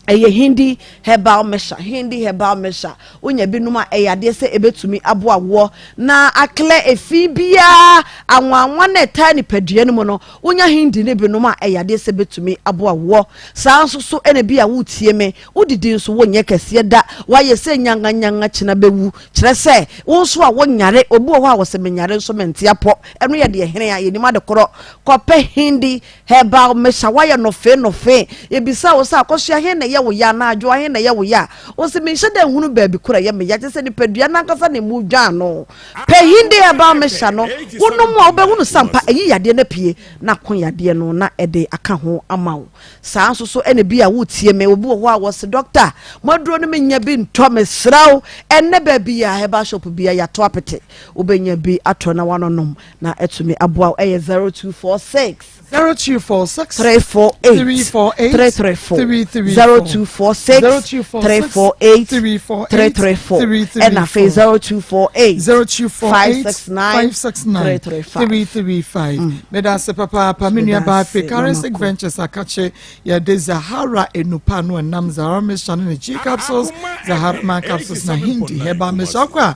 ɛyɛ Hindi herbal mixture Hindi herbal mixture wonya bi nom a ɛyɛ adeɛ sɛ ɛbɛtumi aboa woɔ na aklɛ efi biara anwanwa na ɛtaa nipadua no mu no wonya Hindi no bi nom a ɛyɛ adeɛ sɛ ɛbɛtumi aboa woɔ saa nso so ɛna bi a wotie me Wodidi nso wonyɛ kɛseɛ da, woayɛ sɛ nyanganyanga kyena bɛwu. Kyerɛ sɛ, wo nso a wonyare, obi wɔ hɔ a ɔse menyare nso mente apɔ, ɛno yɛ deɛ hene a yɛnim ade korɔ. Kɔpɛ Hindi herbal mixture, woayɛ nofee nofee, yɛbisa wo sɛ akɔsoa he na ɛyɛ wo ya anaa adwoa he na ɛyɛ wo ya a, wose menhyɛ da nhunu baabi korɔ a ɛyɛ me ya, kyerɛ sɛ nipadua no ankasa na emu dwan no. Pɛ Hindi herbal mixture no, wonom a wobɛhunu sɛ ampa ayi yadeɛ no apue na ako yadeɛ no na ɛde aka ho ama wo. Saa nso so ɛna bi a wotie me, obi wɔ hɔ a wɔse dɔkta, mo aduro no menya bi ntɔ, mesrɛ wo, ɛnnɛ baabi a herbal shop bi a yɛato apete, wobɛnya bi atɔ na wanonom na atumi aboa wo. Ɛyɛ 0246 0246 348 348 334 334 0246 0246 348 348 334 ɛna afei 0248 0248 569 569 335. 335 meda ase papaapa me nua baa Meda ase, Karisik Mama Ko. Ventures akakye yɛde Zahara enupa no ɛnam Zahara mixture ne ne G capsules Zahara man capsules na Hindi herbal mixture ɔkɔ a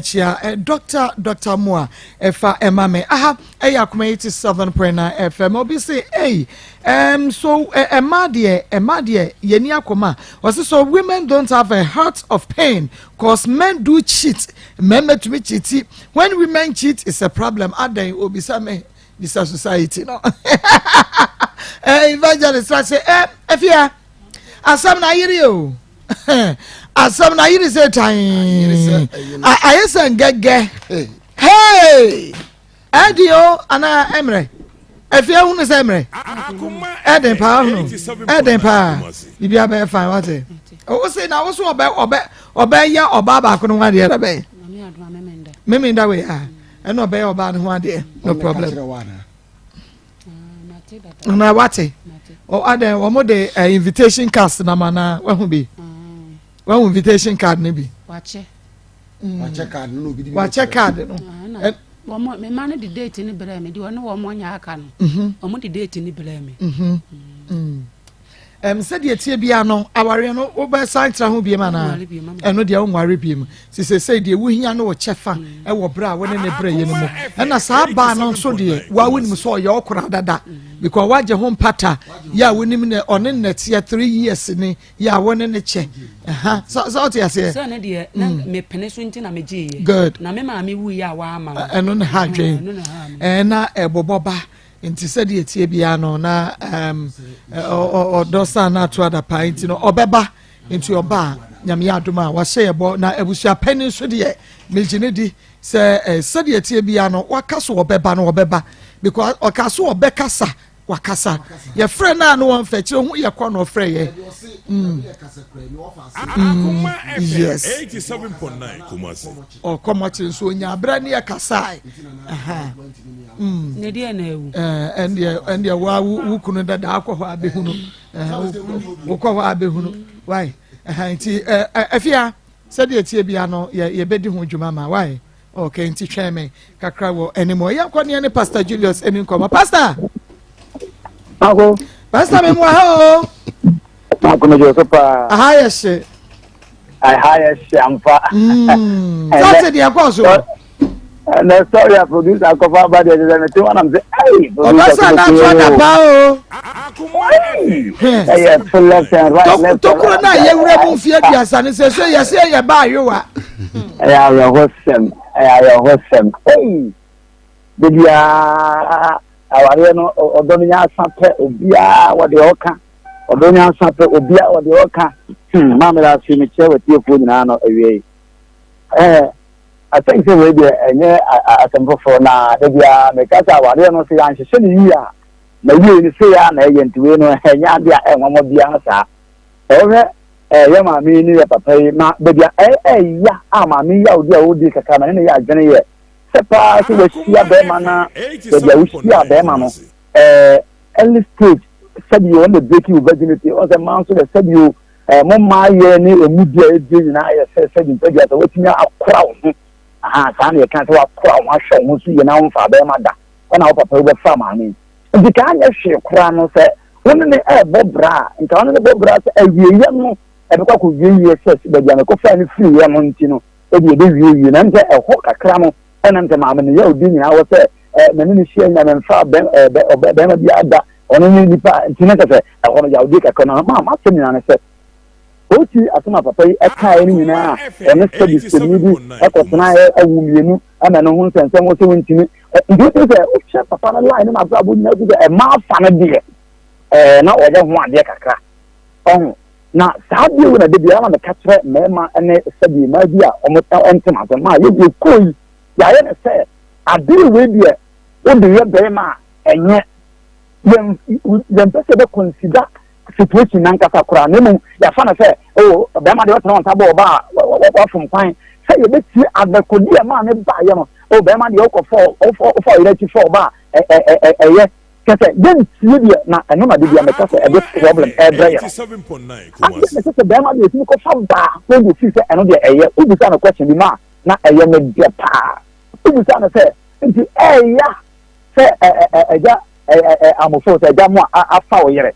ɛkyia ɛ Dr. Dr. Moa ɛfa ɛma me aha ɛyɛ akoma 87.9 FM obi se ei so ɛma deɛ ɛma deɛ yɛni akoma ɔse so women don't have a heart of pain cause men do cheat mmarima tumi cheat when women cheat is a problem adan obisa me bisa society no eh, evangelist ase eh, afia. Asɛm na ayere o. Asɛm na ayere sɛ tan. Ayɛ sɛ ngɛgɛ. Hey! Ɛdi o anaa ɛmrɛ. Ɛfi ehunu sɛ ɛmrɛ. Ɛden paa hunu. Ɛden paa. Bibi abɛyɛ fine wate. O se na wo so ɔbɛ ɔbɛ ɔbɛ yɛ ɔbaa baako no ho adeɛ ɛbɛ bɛn. Memenda wei a ɛna ɔbɛyɛ ɔbaa no ho adeɛ no problem. Na wate adɛn wɔn de eh, invitation card nam anaa wahu bi wahu invitation card no bi wakyɛ wakyɛ card no na obi de bi wakyɛ card no ah, wɔn mema no de date no brɛ me deɛ ɔne wɔn ɔnyɛ aka no mhm. wɔn de date no brɛ me mhm. mm. Um, sɛdeɛ tie bia no awareɛ no wobɛsan tra ho biem anaa ɛno deɛ wonware biem nti sesei deɛ wohia no wo kyɛfa mm. ɛwɔ berɛ a wo ne ne berɛ yɛ no mu ɛna saa baa no nso deɛ woa wonim sɛ ɔyɛ ɔkora dada because woagye ho mpata yɛ a wonim ne ɔne nnɛteɛ 3 years ni yɛ a wo ne ne kyɛ ɛha sɛ wote aseɛ sɛ ne deɛ na mm. mepene so nti na megyeeɛ good na me maame wuiɛ a waama ɛno ne ha adwen ɛna ɛbobɔ ba Nti sɛdeɛ ɛteɛ biara no na ɔdɔ saa na ato adapaa nti no ɔbɛba nti ɔba a nyame yɛ adom a wahyɛ yɛ bɔ na abusua panin nso deɛ megye ne di sɛ sɛdeɛ ɛteɛ biara no waka so ɔbɛba no ɔbɛba because ɔka so ɔbɛkasa wakasa yɛfrɛ no a no wɔmfa akyire ho yɛ kɔ na ɔfrɛ yɛ mm. Mm. Yes ɔkɔ mɔkye nso onya abrɛ ne yɛ kasae Ne deɛ na awu. Ɛndeɛ ɛndeɛ wa wo kunu dada akɔ hɔ abɛhunu wokɔ hɔ abɛhunu wai nti afia sɛdeɛ tie bia no yɛbɛdi ho dwuma ma wai ok nti twɛn me kakra wɔ anim yɛnkɔ neɛ ne Pastor Julius ani nkɔmmɔ Pastor. Ako. Pastor me mu aha o. Ako me so paa. Aha yɛ hye. Aha yɛ hye ampa. Sɛ deɛ kɔɔ so. Na story a producer akɔfa aba deɛ sɛ mete hɔ nam sɛ ei producer sɛ na ato ada paa o. Ɛyɛ to left and right left and right. Tokuro no a yɛwura mu mfeɛ aduasa no sɛ sɛ yɛsɛ yɛ ba ayowa. Ɛyɛ awerɛhosɛm ɛyɛ awerɛhosɛm ei da biara awareɛ no ɔdɔ no nyansa pɛ obiara wɔde ɔka ɔdɔ nyansa pɛ obiara wɔde ɔka hmm maame la ase mekyerɛ wɔtiefoɔ nyinaa no awie yi ɛɛ I think sɛ wei deɛ ɛnyɛ asɛm foforɔ na da biara meka sɛ awareɛ no sɛ yɛanhyehyɛ no yie a na yie no sei ara na ɛyɛ nti wei no ɛnyɛ adeɛ a ɛnwanwa biara saa. Sɛ wohwɛ yɛ maame yi ne yɛ papa yi ma baabi a ɛya a maame yi yawdi a ɔredi kakra ma ne ne yɛ adwene yɛ sɛ paa sɛ wahyia bɛrima na baabi a wohyia bɛrima no early stage sɛbi wɔn na breaking virginity wɔn sɛ mmaa nso deɛ sɛbi o Eh, mo mmaayɛ ne emu di a edie nyinaa yɛ sɛ sɛbi mpɛdua sɛ watumi akora wo ho. Aha, saa na yɛka sɛ wakora wo ho ahwɛ wo ho so yie na womfa bɛrima da. Ɛna wo papa yi wobɛfa maame yi. Nti ka anyɛ hwee koraa no sɛ wo ne ne ɛrebɔ bra a, nka wo ne ne bɔ bra sɛ awieeɛ no ɛbɛkɔ akɔwiewie sɛ baabi a mekɔfaa no firiiɛ no nti no ebi ɛbɛwiewie. Na ɛm sɛ ɛhɔ kakra no ɛna sɛ maame no yɛ odi nyinaa wɔ sɛ eh, me ne no hyia nya memfa bɛrima biara da ɔno ne nipa nti na kyɛ sɛ ɛhɔ no yawdie kakra no ma masɛm nyinaa ne sɛ ɔti asɛm a papa yi ɛkaeɛ no nyinaa ɔne sɛbi sɛmi bi ɛkɔtenaeɛ awu mmienu ɛna no ho nsɛnsɛm wɔ sɛ wontumi nti wotumi sɛ wohwɛ papa no line ne n'abrabɔ nyinaa gu sɛ ɛma afa no deɛ ɛɛ na ɔyɛ ho adeɛ kakra ɔho na saa adeɛ wo na de biara na meka kyerɛ mmarima ne sɛbi mmaa bi a wɔn ɛntem asɛm maa yɛ yɛ kuro yi yɛayɛ ne sɛ adeɛ wei deɛ wode yɛ bɛrima a ɛnyɛ yɛn yɛmpɛ sɛ yɛbɛ consider situation nankasa koraa na mmom yɛafa no sɛ oh bɛrima deɛ ɔtena wɔn nsa bɔ ɔba a wafom kwan sɛ yɛbɛtie adakodi a maa ne baayɛ no oh bɛrima deɛ wokɔ fɔ wofa ɔyere akyi fɔ ɔba a ɛyɛ kyɛ sɛ yɛntie deɛ na ɛno na de bia mɛka sɛ ɛde problem ɛbrɛ yɛ no adeɛ mɛsɛ sɛ bɛrima deɛ ɛtumi kɔfa baa na ɔde firi sɛ ɛno deɛ ɛyɛ wobisa no question bi ma na ɛyɛ me dɛ paa wobisa no sɛ nti ɛyɛ sɛ ɛgya amofo sɛ ɛgya mo a afa wo yere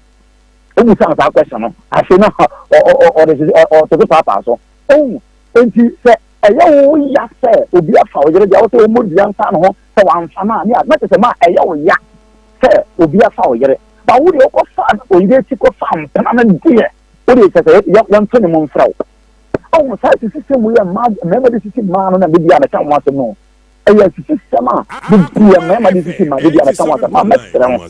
wobusa no saa question no afei na ɔde ɔtoto paapaa so ohun nti sɛ ɛyɛ wo ya sɛ obi afa wo yere deɛ wo sɛ wɔmmɔ dua nsa no ho sɛ wamfa no a ne a na kyerɛ sɛ ma ɛyɛ wo ya sɛ obi afa wo yere ba wo deɛ wokɔfa oyere akyi kɔfa mpena no deɛ wo deɛ kyerɛ sɛ yɛnto ne mu mfrɛ wo ohun saa sisi mu yɛ mmarima de sisi mmaa no na de bi a mɛka ho asɛm no Ɛyɛ asisisɛm a de bia mmarima de sisi mmaa de bia mɛka ho asɛm. Maa mɛsrɛ ho.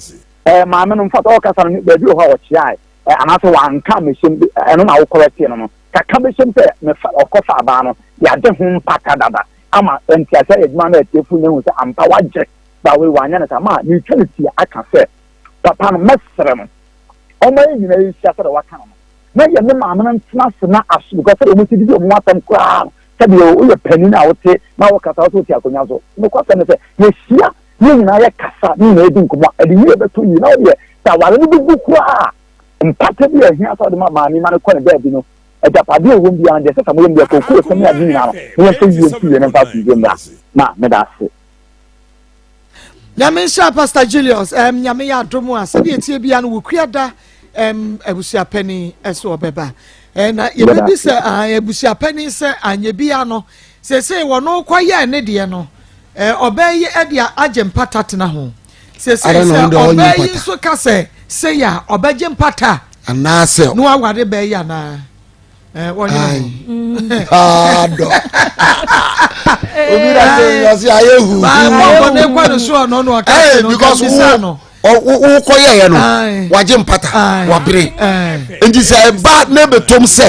Ɛɛ maame no mfata ɔkasa no baabi wɔ hɔ a ɔkyeae. Anaasɛ wanka ammɛhyɛm bi, ɛno na wo kɔrɛtee no no. Kaka bɛhyɛm sɛ mefa ɔkɔfa abaa no, yɛagye ho mpata dada ama ntease ayɛ adwuma ama atiefo nyinaa ahu sɛ ampa wagye, but wei wanyɛ no saa. Ma meretwa no tia aka sɛ, papa no, mɛsrɛ no, ɔmma yɛn nyinaa nhyia sɛdeɛ waka no no, na yɛne maame no ntena ase na aso, because sɛdeɛ wɔn si didi wɔn ho asɛm koraa no, sɛdeɛ woyɛ panin a wote na wokasa, wo sɛ wote akonnwa so. Nokwasɛm ne sɛ, yɛhyia na yɛn nyinaa yɛkasa, na yɛn nyinaa yɛdi nkɔmmɔ a, ɛde yie bɛtɔ yie. Na wo deɛ, sɛ aware no bɛgu koraa a, Mpata bi a ehia sɛ ɔde ma maame ma no kɔ ne baabi no, agyapadeɛ a ɛwɔ mu biara no, deɛ ɛsɛ sɛ moyɛ no deɛ, kookoo sɛm ne ade nyinaa no, na yɛmfa yie nto yie na mfa asomdwoeɛ mmra. Ma, meda ase. Nyame nhyira Pastor Julius. Um, Nyame yɛ adom a sɛdeɛ ɛtie bia no wokua da um, abusuapani ɛso ɔbɛba. Eh, na yɛbɛbi sɛ ah, abusuapani sɛ anyɛ bia no seesei wɔno kɔyɛɛ ne deɛ no eh, ɔbaa yi de agye mpata tena ho. Seesei sɛ ɔbaa yi nso ka sɛ sei a ɔbɛgye mpata anaasɛ na waware bɛɛ yi anaa wɔnyɛ ho adɔ obi na sɛ ɔsi ayɛ huhu bɔbɔ ne kɔ ne so ɔno na ɔka sɛ no because wo wo kɔ yɛyɛ no wagye mpata wabere nti sɛ ɛba ne bɛtɔm sɛ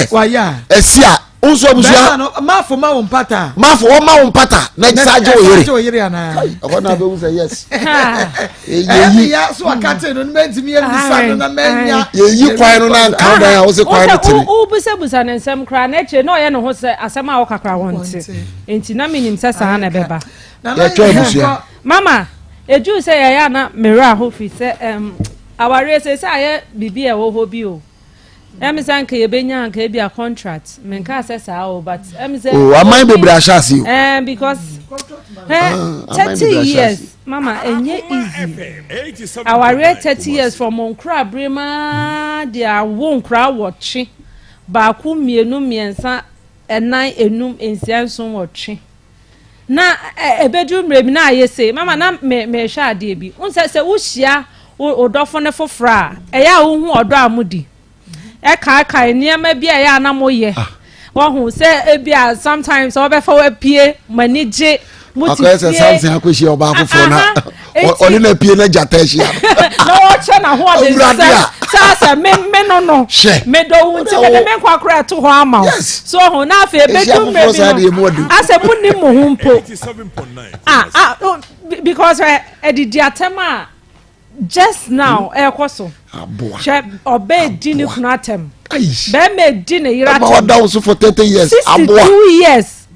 ɛsi a nso abusua. Bɛrima no maafo ma wo mpata. Maafo wɔn ma wo mpata na sa agye wo yere. Agye wo yere anaa. Ɛhɔ na abɛhu sɛ yes. Ɛyɛ ya so akate no mɛntumi ebisa no na mɛnya. Yɛyi kwan no na nka dan a wosɛ kwan no tene. Wobusabusa ne nsɛm koraa na akyire na ɔyɛ ne ho sɛ asɛm a wɔka koraa wɔnte. Nti na menim sɛ saa na ɛbɛba. Yɛtwa abusua. Mama, eduru sɛ yɛyɛ a na me werɛ aho firi sɛ awareɛ seesei ayɛ biribi a ɛwɔ hɔ bi o. Ɛmi sɛ anka yɛbɛnya anka ebi a contract menkaa sɛ saa o but ɛmi sɛ. O aman bebree ahyɛ ase o. Ɛɛ because ɛ 30 years, mama, ɛnyɛ easy. Awareɛ 30 years from nkora abere maa de awo nkora wɔtwe, baako, mmienu, mmiɛnsa, ɛnan, enum, nsia, nson, wɔtwe na ɛbɛduru mmerɛ bi na ayɛ sei. Mama, na me mehwɛ adeɛ bi n sɛ wohyia wo dɔfo ne foforɔ a, ɛyɛ a wohu ɔdɔ a modi, ɛkaakae nneɛma bi a ɛyɛ a na moyɛ. Wɔho sɛ ebi a sometimes ɔbɛfa wapie, mo ani gye, mo ti fie. Akɔyɛ sɛ Samson akɔhyia ɔbaa foforɔ na ɔne na pie na gyata ahyia. Na ɔkyɛ n'ahoɔden sɛ sɛ sɛ me me no no medɔ wo nti mede me nkwa koraa ɛto hɔ ama wo so ho. Na afei ebedu mmerɛ bi no, asɛ mo ni mo ho mpo ah ah, because ɛdidi atɛm a just now ɛkɔ so. Hwɛ, ɔbɛ di ne kunu atɛm, bɛrima di ne yere atɛm. Ɛma ɔda wo so for 30 years. 62 years,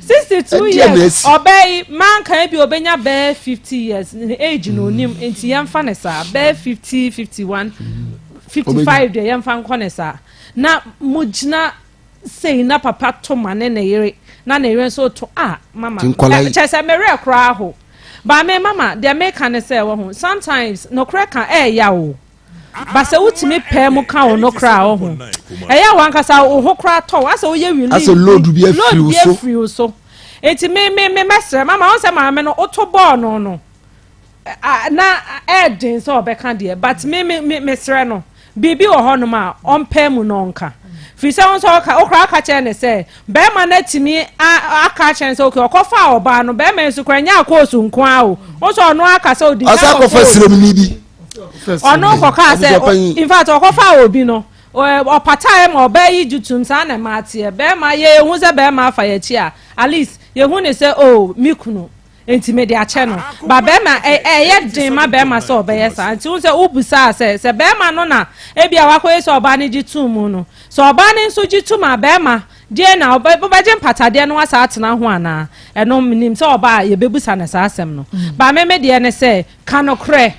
62 years. Ɔbɛ yi mankan bi obenya bɛɛ 50 years ne age na onim nti yɛmfa ne saa bɛɛ 50, 51, 55 deɛ, yɛmfa nkɔ ne saa. Na mo gyina sei na papa to ma ne ne yere na ne yere nso to a, mama, kyerɛ sɛ mmerɛ koraa ho baame. Mama, deɛ meka ne sɛ wɔ ho sometimes nokorɛ ka ɛɛya o, ba sɛ wotumi pɛɛ mu ka wo nokorɛ a, wɔ ho ɛyɛ a wankasa wo ho koraa tɔ asɛ woyɛ relief. Asɛ load bi afiri wo so. Load bi afiri wo so. Eti me me me mɛsrɛ mama wɔn sɛ maame no woto bɔɔl no, na ɛɛden sɛ ɔbɛka deɛ, but me me me mesrɛ no, biribi wɔ hɔnom a ɔmpɛ mu na ɔnka, firi sɛ wɔn nso ɔka ɔkora aka kyerɛ ne sɛ bɛrima no atumi aka akyerɛ ne sɛ okay, ɔkɔfa ɔbaa no, bɛrima nso kora nyɛ akɔɔso nko ara o, wɔn nso ɔno aka sɛ odi ɔsɛ akɔfa siremuni bi. Ɔno kɔka sɛ in fact ɔkɔfa obi no, ɔpataeɛ ma ɔbaa yi gye tum saa na ɛma ateɛ. Bɛrima yɛ ehu sɛ bɛrima afa yɛ akyi a, at least yɛhu ne sɛ, oh, mi kunu nti mede akyɛ no ba. Bɛrima ɛyɛ den ma bɛrima sɛ ɔbɛyɛ saa. Nti wo sɛ wobusaa sɛ bɛrima no na ebi a wakɔyɛ sɛ ɔbaa no gye tum mu no, sɛ ɔbaa no nso gye tum a, bɛrima deɛ na ɔbɛgye mpatadeɛ no asa atena ho anaa? Ɛno nim sɛ ɔbaa yɛbɛbusa no saa asɛm no. Ba me me deɛ ne sɛ ka nokorɛ.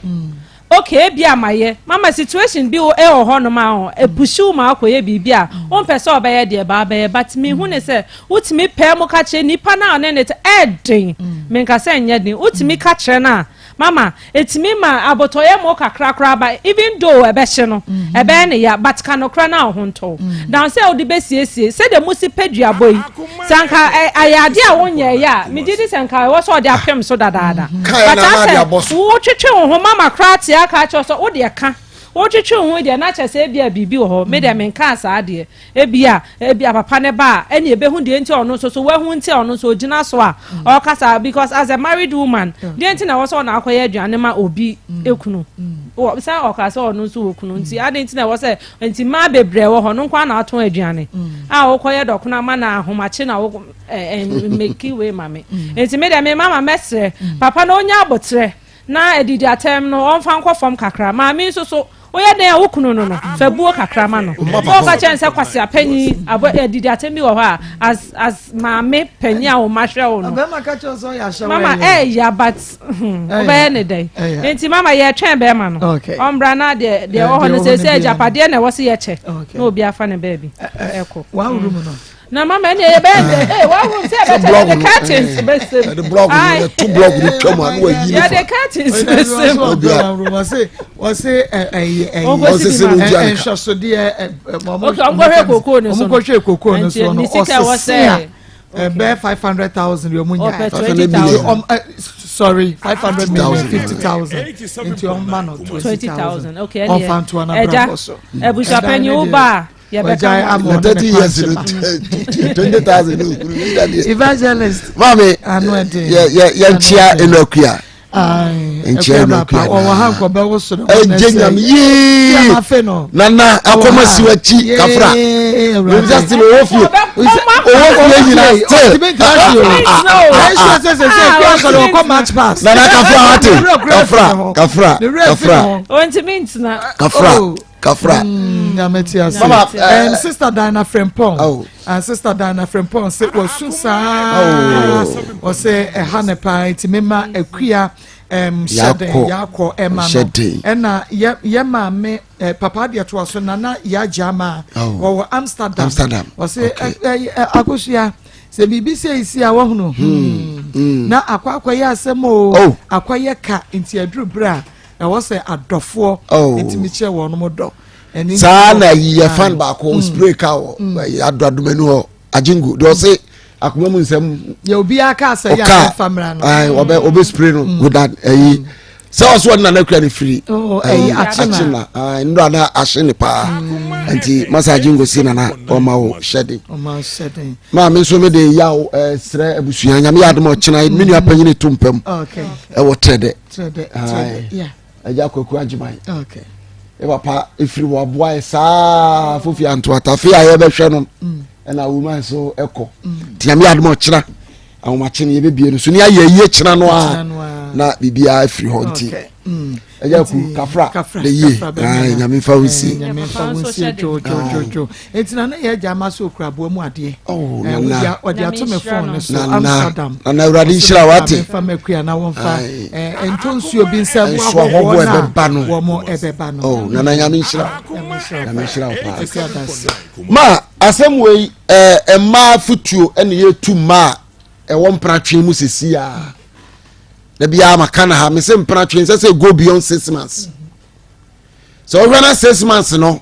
Okay, ebi ama yɛ mama situation bi wɔ hɔnom a epush wo ma akɔyɛ biribi a wompɛ sɛ ɔbɛyɛ deɛ baa bɛyɛ, but mihu ne sɛ wotumi pɛɛ mu ka kyerɛ nipa no a ɔne ne te ɛɛden. Menka sɛ nyɛ den, wotumi ka kyerɛ no a, mama, etumi ma abotɔyɛ mu kakra koraa ba, even though ɛbɛhye no, ɛbɛyɛ ne ya, but ka nokorɛ no a ɔho ntɔw dan sɛ wode bɛsiesie sɛdeɛ musi pɛ duabɔ yi. Sɛ anka ayɛ adeɛ a wonyɛ yɛ a, megye di sɛ nka ɛwɔ sɛ ɔde apem so dadaada, but asɛ wotwetwe wo ho, mama koraa te aka akyerɛ sɛ wode ɛka. Wotwetwe wo ho deɛ na kyerɛ sɛ ebia biribi wɔ hɔ. Me deɛ menkaa saa deɛ. Ebia, ebia papa no ba a, ɛne ebehu deɛ nti a ɔno nso so wahu nti a ɔno nso ogyina so a ɔka saa because as a married woman, deɛ nti na ɛwɔ sɛ ɔna akɔyɛ aduane ma obi ekunu. Wɔ sɛ ɔka sɛ ɔno nso wɔ kunu nti adi nti na ɛwɔ sɛ nti mmaa bebree wɔ hɔ no nko ara na atɔn aduane a wokɔyɛ dɔkono ama na ahomakye na wo ɛɛ mmeki wei ma me. Nti me deɛ me mama mɛsrɛ papa na onya abotrɛ. Na adidi atɛm no, ɔmfa nkɔ fam kakra. Maame nso so, woyɛ dɛn a wo kunu no no, fa buo kakra ma no. Sɛ woka kyerɛ no sɛ kwasea panyin, abɔ adidi atɛm bi wɔ hɔ a, as as maame panyin a wo mma hwɛ wo no. Bɛrima ka kyerɛ sɛ ɔyɛ ahyɛ Mama ɛɛya but hmm, wobɛyɛ ne dɛn? Nti mama yɛtwɛn bɛrima no. Ɔmbra na deɛ deɛ ɛwɔ hɔ no sɛ sɛ agyapadeɛ na ɛwɔ sɛ yɛkyɛ na obi afa ne baabi ɛkɔ. Wawuru mu no. na mama ɛnna yɛ bɛyɛ dɛ ee wahuru sɛ ɛbɛkyɛ yɛde curtains bɛsɛm yɛde blɔk no yɛto blɔk no twam a na wayi ne fa yɛde curtains bɛsɛm wɔse wɔse ɛyi ɛyi nhwɛsodeɛ ok ɔnkɔhwɛ kokoo no so no ɔnkɔhwɛ kokoo no so no ɔsese a ɛbɛyɛ 500,000 yɛ ɔmo nya 20,000 sorry 500 million 50,000 nti ɔma no 20,000 ɔnfa ntoa na brabɔ so ɛbusuapanyin wo ba a. Wagyae ama ɔne ne years no 20,000 evangelist maame ano ɛden yɛ yɛ yɛnkyia enu akua nkyia enu akua ɔwɔ ha nkɔbɛwo so no ɛgye nyame yee nana akɔma si w'akyi kafra wọ́n still owó fie owó fie nyina still nana kafra wate kafra kafra kafra kafra. Kafra. Nyame te ase. Mama, eh, sister Diana Frempong. Oh. Sister Diana Frempong se wasu saa. Oh. Ɔsɛ ɛha ne paa nti mema akua hyɛden yakɔ ɛma no. Ɛna yɛ yɛ maame eh, papa deɛ toa so nana yagya ma oh. wɔwɔ Amsterdam. Amsterdam. Ɔsɛ okay. eh, eh, akosua sɛ biribi sɛ esi a wɔhunu. Hmm. Hmm. Na akɔ akɔyɛ asɛm o. Oh. Akɔyɛ ka nti aduru bere a. Ɛwɔ sɛ adɔfoɔ oh. ɛtumi kyerɛ wɔn dɔ. Saa na yɛ fan baako mm. spray car wɔ mm. adoadomanu hɔ agyengo deɛ ɔse akoma mu nsɛm. Yɛ obiara kaa sɛ yɛ afa mmra no. Ɔbɛ ɔbɛ spray no mm. with that ɛyi sɛ ɔso ɔde nana kura ne firi. Oh, ɛyi akyena nnura na ahye ne paa nti masa agyengo si nana ɔma wo hyɛden. Ɔma hyɛden. Maame nso mi de yaw ɛsrɛ abusua nyame yɛ adum ɔkyena mi nua panyin to mpam ɛwɔ trɛ dɛ. Agya Kwaku Agyeman. Yɛ papa efiri hɔ aboa yɛ saa fofi anto atafe a yɛbɛhwɛ no mm. ɛna awuma nso ɛkɔ. Mm. Nti nyame adom ɔkyena ahomakye no yɛbɛbie no so ne ayɛ yie kyena no a na biribiara afiri hɔ nti. Mm. Agya ku kafra de yie nyame nfa wo nsie. Nyame nfa wo nsie dwodwodwo. Eti na ne yɛ agya ama so okura aboa mu adeɛ. Oh, nana. Ɔde ato me phone ne so Amsterdam. Nana awurade nhyira wate. Nfa mɛkua na wɔnfa nto nsuo bi nsa mu ahohoɔ na wɔn ɛbɛba no. Oh, nana nyame nhyira. Nyame nhyira wo paa. Ma asɛm wei ɛɛ mmaa futuo ɛna yɛtu mmaa ɛwɔ mpratwe mu sisi a. Da biara maka na ha mese mpratwe nsɛ sɛ go beyond 6 months. Sɛ wohwɛ na 6 months no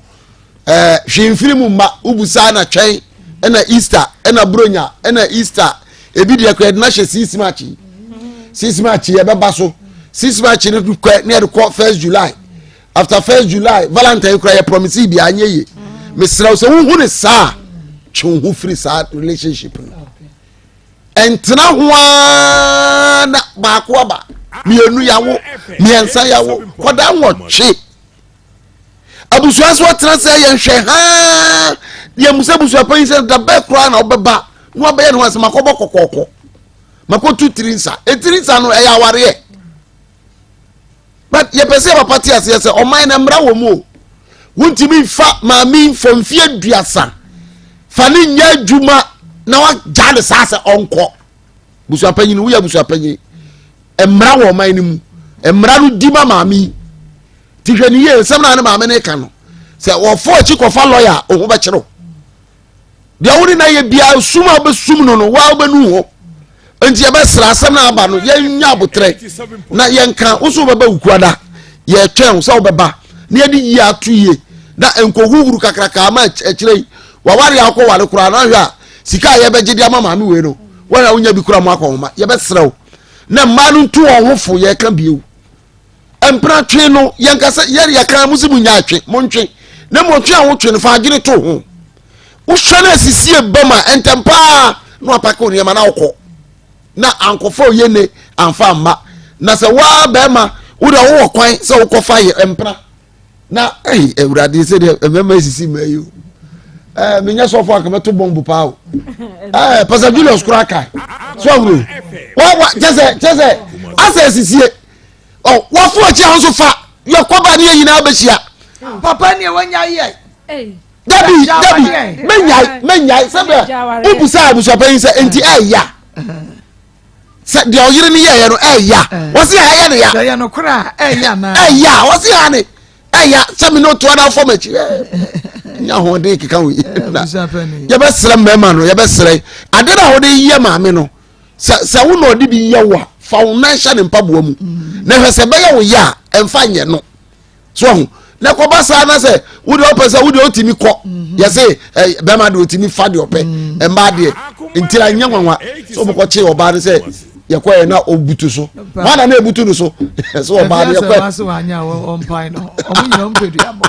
ɛɛ hwee mfiri mu mma wobusa na twɛn ɛna Easter ɛna Buronya ɛna Easter ebi deɛ kɔ yɛde no ahyɛ 6 March yi 6 March yɛ bɛba so 6 March no kɔ ne yɛde kɔ 1st July. After 1st July, Valentine kura yɛ promise bi anyɛ yie. Mesrɛ wo sɛ wohu ne saa, twe wo ho firi saa relationship no. Ɛntena ho ara na baako aba, mmienu yawo, mmiɛnsa yawo, kɔda 8. Abusua so ɔtena sɛ yɛnhwɛ haa deɛ mu sɛ abusua panyin sɛ dabɛ koraa na ɔbɛba na wabɛyɛ ne ho asɛm akɔbɔ kɔkɔɔkɔ makɔtu tiri nsa etiri nsa no ɛyɛ awareɛ. But yɛpɛ sɛ papa te aseɛ sɛ ɔman no mmara wɔ mu o. Wontumi nfa maame mfɔ mfeɛ 30 fa ne nyɛ adwuma na wagya ne saa sɛ ɔnkɔ. Busuapanyin, woyɛ busuapanyin. Mmara wɔ ɔman no mu. Mmara no di ma maame yi. Ti hwɛ ne yie nsɛm na ne maame no ka no. Sɛ wɔfɔ akyi kɔfa lɔya a, ɔho bɛkyerɛw. Deɛ wo ne no ayɛ biara, sum a wobɛsum no no, woa wobɛnu ho. Nti yɛbɛsrɛ asɛm no aba no, yɛnya abotrɛ na yɛnka. Wo so wobɛba wukuada, yɛtwɛn wo sɛ wobɛba na yɛde yie ato yie na nkɔhuhuru kakraka ama akyerɛ yi waware a wokɔware koraa na ahwɛ a sika a yɛbɛgye de ama maame wei no wɔn a wonya bi koraa mu akɔhoma. Yɛbɛsrɛ wo na mmaa no ntu wɔn ho fo. Yɛka bio. Mpena twe no yɛnka sɛ yɛre yɛka mo sɛ mo nya atwe mo ntwe na mmom twe a wotwe no fa adwene to ho. Wohwɛ no asisie bam a ntɛm paa na wapake wo nneɛma na wokɔ na ankɔfa oyene amfa amma na sɛ waa bɛrima wode wowɔ kwan sɛ wokɔfa yɛ mpena na ɛyi awurade sɛ deɛ mmarima esisi mmaa yi o ɛɛ menyɛ sɔfo anka mɛto bɔmbu paa o ɛɛ pastor julius kura ka so ahuro wa wa kyɛ sɛ kyɛ sɛ asɛ esisie ɔ wafo akyi ahosuo fa yɛ kɔba ne yɛ nyinaa bɛhyia. papa ni ɛwɔ nya yɛ. dabi dabi mɛnyae mɛnyae sɛbɛ wobusa abusuapanyin sɛ nti ɛɛya. sɛ deɛ ɔyere no yɛɛyɛ no ɛɛya wɔsi a ɛyɛ ne ya ɛyɛ no kora ɛɛya na ɛɛya wɔsi a ne ɛɛya sɛ mi n'otu ada fɔm akyi ɛɛ nya ahoɔden keka wo yi na yɛbɛsrɛ mmarima no yɛbɛsrɛ ade na wɔde yɛ maame no sɛ sɛ wo na ɔde bi yɛ wo a fa wo nan hyɛ ne mpaboa mu na hwɛ sɛ ɛbɛyɛ wo yɛ a ɛnfa nyɛ no. so ɔho na kɔba saa na sɛ wode ɔpɛ sɛ wode ɔtumi kɔ mhm. yɛse bɛma deɛ ɔtumi fa deɛ ɔpɛ mhm. mmaa deɛ nti a nyɛ nwanwa sɛ ɔmokɔkye ɔbaa no sɛ yɛkɔɛ na ɔbutu so wana na ɛbutu no so sɛ ɔbaa no yɛkɔɛ ɔmpɛ duabɔ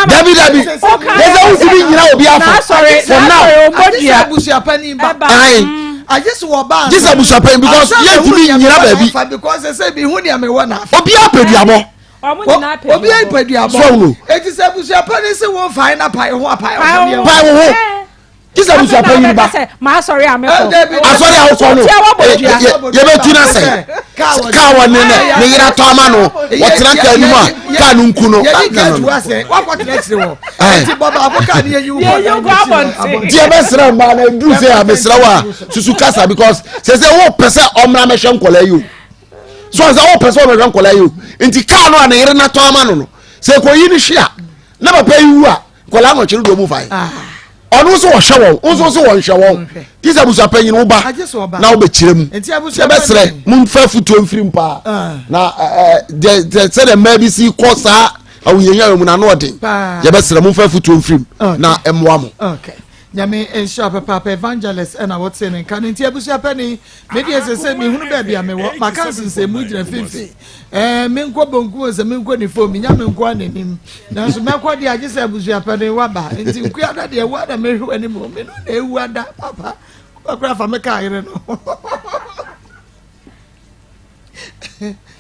dabi dabi yɛsɛ wotumi nyina obi afɔ for now agye sɛ wɔba gye sɛ abusuapɛn because yɛntumi nyina baabi because ɛsɛ bi hu nea mewɔ na obiara pɛ duabɔ obiara pɛ duabɔ eti sɛ abusuapɛn sɛ wɔn fae na pae ho apae ho pae ho ho gye sɛ abusuapɛn yi ba asɔre a wokɔ no yɛbɛtu no asɛn kaa wɔ ne ne yere atɔ ama no wɔtena kaa no mu a kaa no nku no nti ɛbɛsrɛ mmaa no ɛduru sɛ a mesrɛ wo a susu kasa because sɛ sɛ wopɛ sɛ ɔmmra mɛhwɛ nkɔla yi o so sɛ wopɛ sɛ ɔmɛhwɛ nkɔla yi o nti kaa no a ne yere natɔ ama no no sɛ ɛkɔyi no hwe a na papa yi wu a nkɔla nwɔtwe no deɛ ɔmu fae ah. ɔno nso wɔhwɛ wɔn nso nso wɔnhwɛ wɔn ti sɛ abusua panyin wo ba na wobɛkyerɛ mu yɛbɛsrɛ momfa afotuo mfiri mu paa ah. na deɛ sɛdeɛ mmaa bi si kɔ saa ahohiahia mu na ano ɔden yɛbɛsrɛ momfa afotuo mfiri mu na ɛmmoa mo nyame nhyira papaapa evangelist ɛna wɔte ne nka no nti abusua pani medeɛ sɛ sɛ mehunu baabi a mewɔ maka nsensɛmu gyina mfimfini Ɛɛ, menkɔ bonkum o, sɛ menkɔ nifa o, menya me nko ara n'anim. Nanso mɛkɔ deɛ agye sɛ abusuapanin waba. Nti nkuada deɛ wo ara mehwɛ w'anim o, me no na ewu ada papa. Wobɛkora afa me kaa yere no.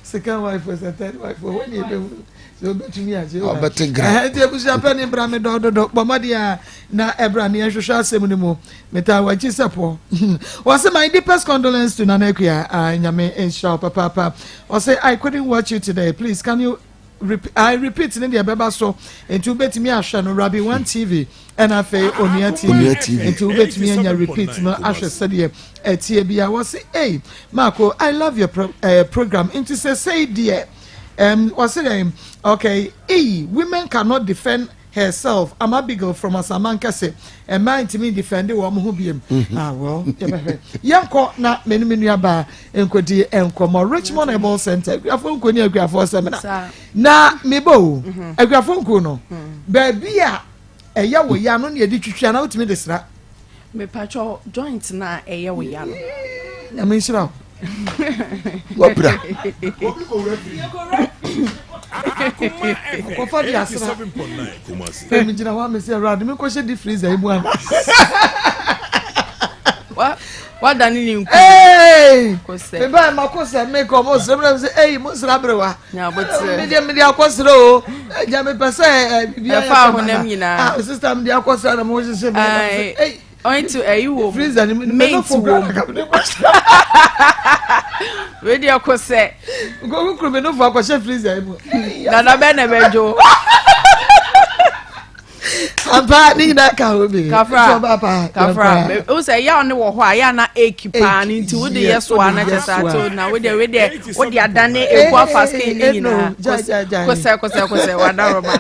Second wife o, sɛ third wife o, hɔ ne yɛbɛhunu sɛ wobɛtumi agye wo. Ɔbɛte gra. Nti abusuapanin bra me dɔ dodo, bɔ mmɔden a na ɛbra ne yɛnhwehwɛ asɛm no mu. Metaa w'akyi sɛ pɔ. Wɔse my deepest condolence to Nana Akua. Ah, Nyame nhyira wo papaapa. Ɔse I couldn't watch you today. Please can you repeat? I repeat ne deɛ ɛbɛba so. Nti wobɛtumi ahwɛ no Rabbi One TV ɛna afei Onua TV. Onua TV. Nti wobɛtumi anya repeat no ahwɛ sɛdeɛ ɛteɛ bia. Wɔse ei Marco I love your pro, eh, program. Nti sɛsɛi deɛ um, wɔse dɛn? Okay, ei women cannot defend herself I'm Abigail from Asamankese mmaa ntumi ndefɛnde wɔn ho biem mhm. ah well yɛbɛhwɛ yɛnkɔ na me ne me nua baa nkɔdi nkɔmmɔ Richmond Herbal Center akuafoɔ nko ne akuafoɔ sɛmina na mebɔ o mhm. akuafoɔ nko no mhm. baabi a ɛyɛ wɔ ya no ne yɛde twitwi ana wotumi de sra Mepatwɔ joint no a ɛyɛ wo ya no. Nyame nhyira wo. Wapira. Kɔfa di asra. Fɛn mi gyina hɔ a mesi awurade mi nkɔhyɛ di freezer yi mu ana. Wadane ne nku. Ee. Me ba ma ko sɛ me kɔ mo srɛ mi na mi sɛ eyi mo srɛ aberewa. Me deɛ me de akɔsrɛ o. Ɛgya me pɛ sɛ ɛ bibi ayɛ Ɛfa ahonam nyinaa. Ah sista me de akɔsrɛ na mo hyehyɛ mi na mi sɛ eyi. Ɔnti ɛyi wɔ mu. Freezer ni mint wɔ mu. Wei deɛ ko sɛ. Nkoku kuru mi nufo akɔhyɛ freezer yi mu. Nana bɛ na bɛ dwo. Ampa ne nyinaa ka ho bi. Kafra kafra o sɛ yaw ne wɔ hɔ a yɛ na eki paa ne nti wo de yɛ so a na kyɛ sɛ ato na wo de wo de wo de adane eku afa skin ne nyinaa kosɛ kosɛ kosɛ wadaroma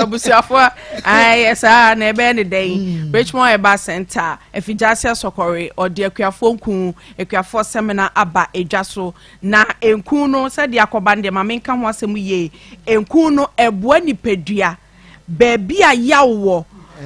abusuafo ayɛ saa na ɛbɛyɛ ne dɛn hmm. Richmond Herbal Center afigyase asɔkɔre ɔde akuafoɔ nku akuafoɔ sɛmina aba edwa so na nku no sɛdeɛ akɔba no deɛ maame nka ho asɛm yie nku no ɛboa nipadua. baabi a yaw wɔ,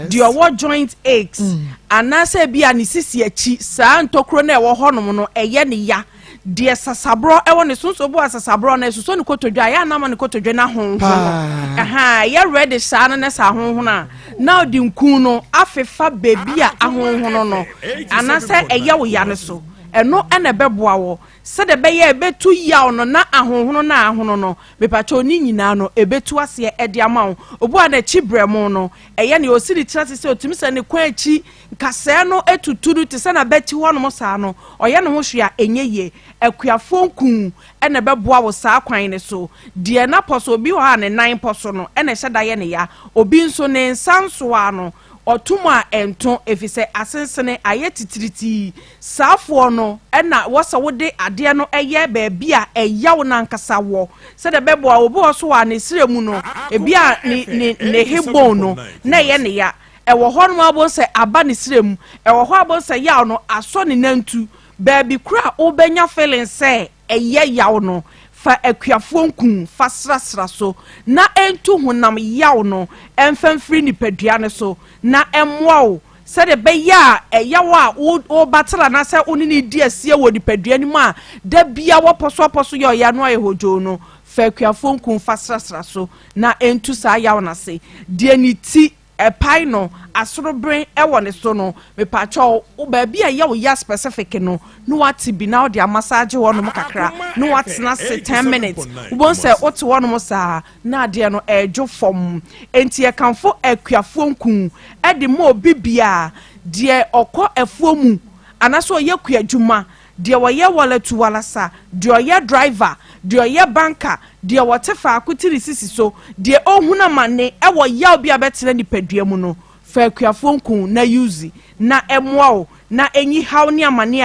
deɛ ɔwɔ joint aches mm. anaasɛ bi a ne sisi akyi saa ntokuro no a ɛwɔ hɔnom no ɛyɛ ne ya. Deɛ sasaborɔ wɔ ne so nso, obi wɔ sasaborɔ no ɛsosɔ ne kotodwe a, ɛyɛ a na ama ne kotodwe no ahonhono. Ɛha ɛyɛ reddish saa no na sɛ ahonhono a, na ɔde nku no afefa baabi a ahonhono no anaasɛ ɛyɛ wo ya no so. Ɛno na ɛbɛboa wo sɛdeɛ ɛbɛyɛ a ɛbɛtu yaw no na ahonhono no a ahono no, mepakyɛw ne nyinaa no ɛbɛtu aseɛ de ama wo. Obi wɔ a n'akyi brɛmo no, ɛyɛ nea ɔsi ne tiri ase sɛ ɔtumi sɛ ne kɔn akyi Nkasɛɛ no tutu no te sɛ n'abati hɔnom saa no, ɔyɛ ne ho hwee a ɛnyɛ yie. Akuafoɔ nku na ɛbɛboa wo saa kwan no so. Deɛ n'apɔ so, obi wɔ hɔ a ne nan pɔ so no na ɛhyɛ da yɛ ne ya. Obi nso, ne nsa nsoa no, ɔto mu a ɛnto, ɛfiri sɛ asensene ayɛ titiritii. Saafoɔ no na wɔ sɛ wode adeɛ no yɛ baabi a ɛyaw no ankasa wɔ, sɛdeɛ ɛbɛboa wo. Obi wɔ hɔ nso a ne serɛ mu no, ebi a ne ne ne hip bone no na ɛyɛ ne ya. Ɛwɔ hɔ nom a wobɛhu sɛ aba ne serɛ mu, ɛwɔ hɔ a wobɛhu sɛ yaw no asɔ ne nantu. Baabi koro a wobɛnya feeling sɛ ɛyɛ yaw no, fa akuafoɔ nku fa srasra so na ɛntu honam yaw no mfa mfiri nipadua no so na ɛmmoa wo sɛdeɛ ɛbɛyɛ a ɛyaw a worebattle anaasɛ wo ne no redi asie wɔ nipadua no mu a da biara wɔpɔsoapɔso yɛ ɔya no ayɛ hodwoo no, fa akuafoɔ nku fa srasra so na ɛntu saa yaw no ase. Deɛ ne ti ɛpae no asorobere wɔ ne so no, mepakyɛw, wo baabi a ɛyɛ wo ya specific no, na wate bi na wode amassage hɔnom kakra, na watena ase 10 minutes. Wobɛhu sɛ wote hɔnom saa na adeɛ no ɛredwo fam. Enti yɛkamfo akuafoɔ nku de ma obi biara, deɛ ɔkɔ afuo mu anaasɛ ɔyɛ kuadwuma, Deɛ ɔyɛ walatu-walasa, deɛ ɔyɛ driver, deɛ ɔyɛ banker, deɛ ɔte faako te ne sisi so, deɛ ɔhunu amane wɔ yaw bi a bɛtena nipadua mu no, fa akuafoɔ nku na use na ɛmoa wo na ɛnyi haw ne amane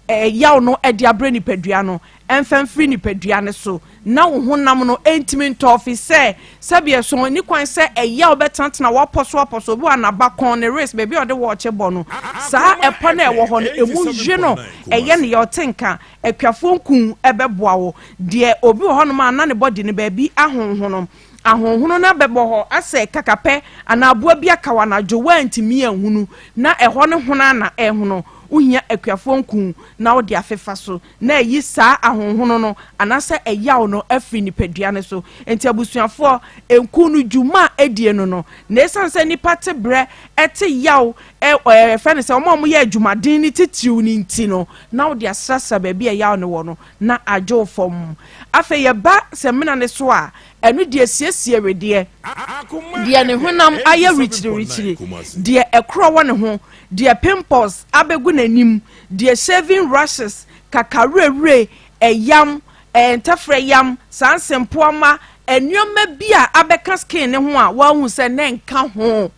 a yaw no de abrɛ nipadua no mfa mfiri nipadua no so. Na wo honam no ntumi ntɔ fi sɛ sɛbi ɛso nni kwan sɛ ɛyaw bɛtenatena w'apɔ so apɔ so. Obi wɔ a n'abakɔn, ne wrist, baabi a ɔde wɔɔkye bɔ no, saa ɛpɔ no a ɛwɔ hɔ no, emu ye no, ɛyɛ no ya, ɔte nka. Akuafoɔ nku bɛboa wo. Deɛ obi wɔ hɔnom a na ne body no baabi ahonhono, ahonhono no abɛbɔ hɔ asɛ kakapɛ anaa aboa bi aka wo anadwo, woantumi anhunu, na ɛhɔ no hono ara na ɛrehono. Wohia akuafoɔ nku na wode afefa so. na ayi saa ahonhono no anaasɛ ɛyaw no afiri nipadua no so. Enti abusuafoɔ, nku no dwuma a ɛdie no no, na ɛsiane sɛ nnipa te berɛ, te yaw, ɛ, yɛfrɛ no sɛ wɔn a wɔyɛ adwumaden no titiriw no nti no, na wode asrasra baabi a ɛyaw no wɔ no, na adwo wo fam. Afei yɛba samina no so a, ɛno deɛ siesie wedeɛ, deɛ ne honam ayɛ rikyiririkyiri, deɛ ɛkorɔ wɔ ne ho, deɛ pimples abɛgu n'anim, Deɛ shaving rashes, kakawerɛwerɛ, ɛyam, ɛɛ ntɛfrɛ yam, saa nsɛmpoama, nneɛma bi a abɛka skin no ho a woahu sɛ na ɛnka ho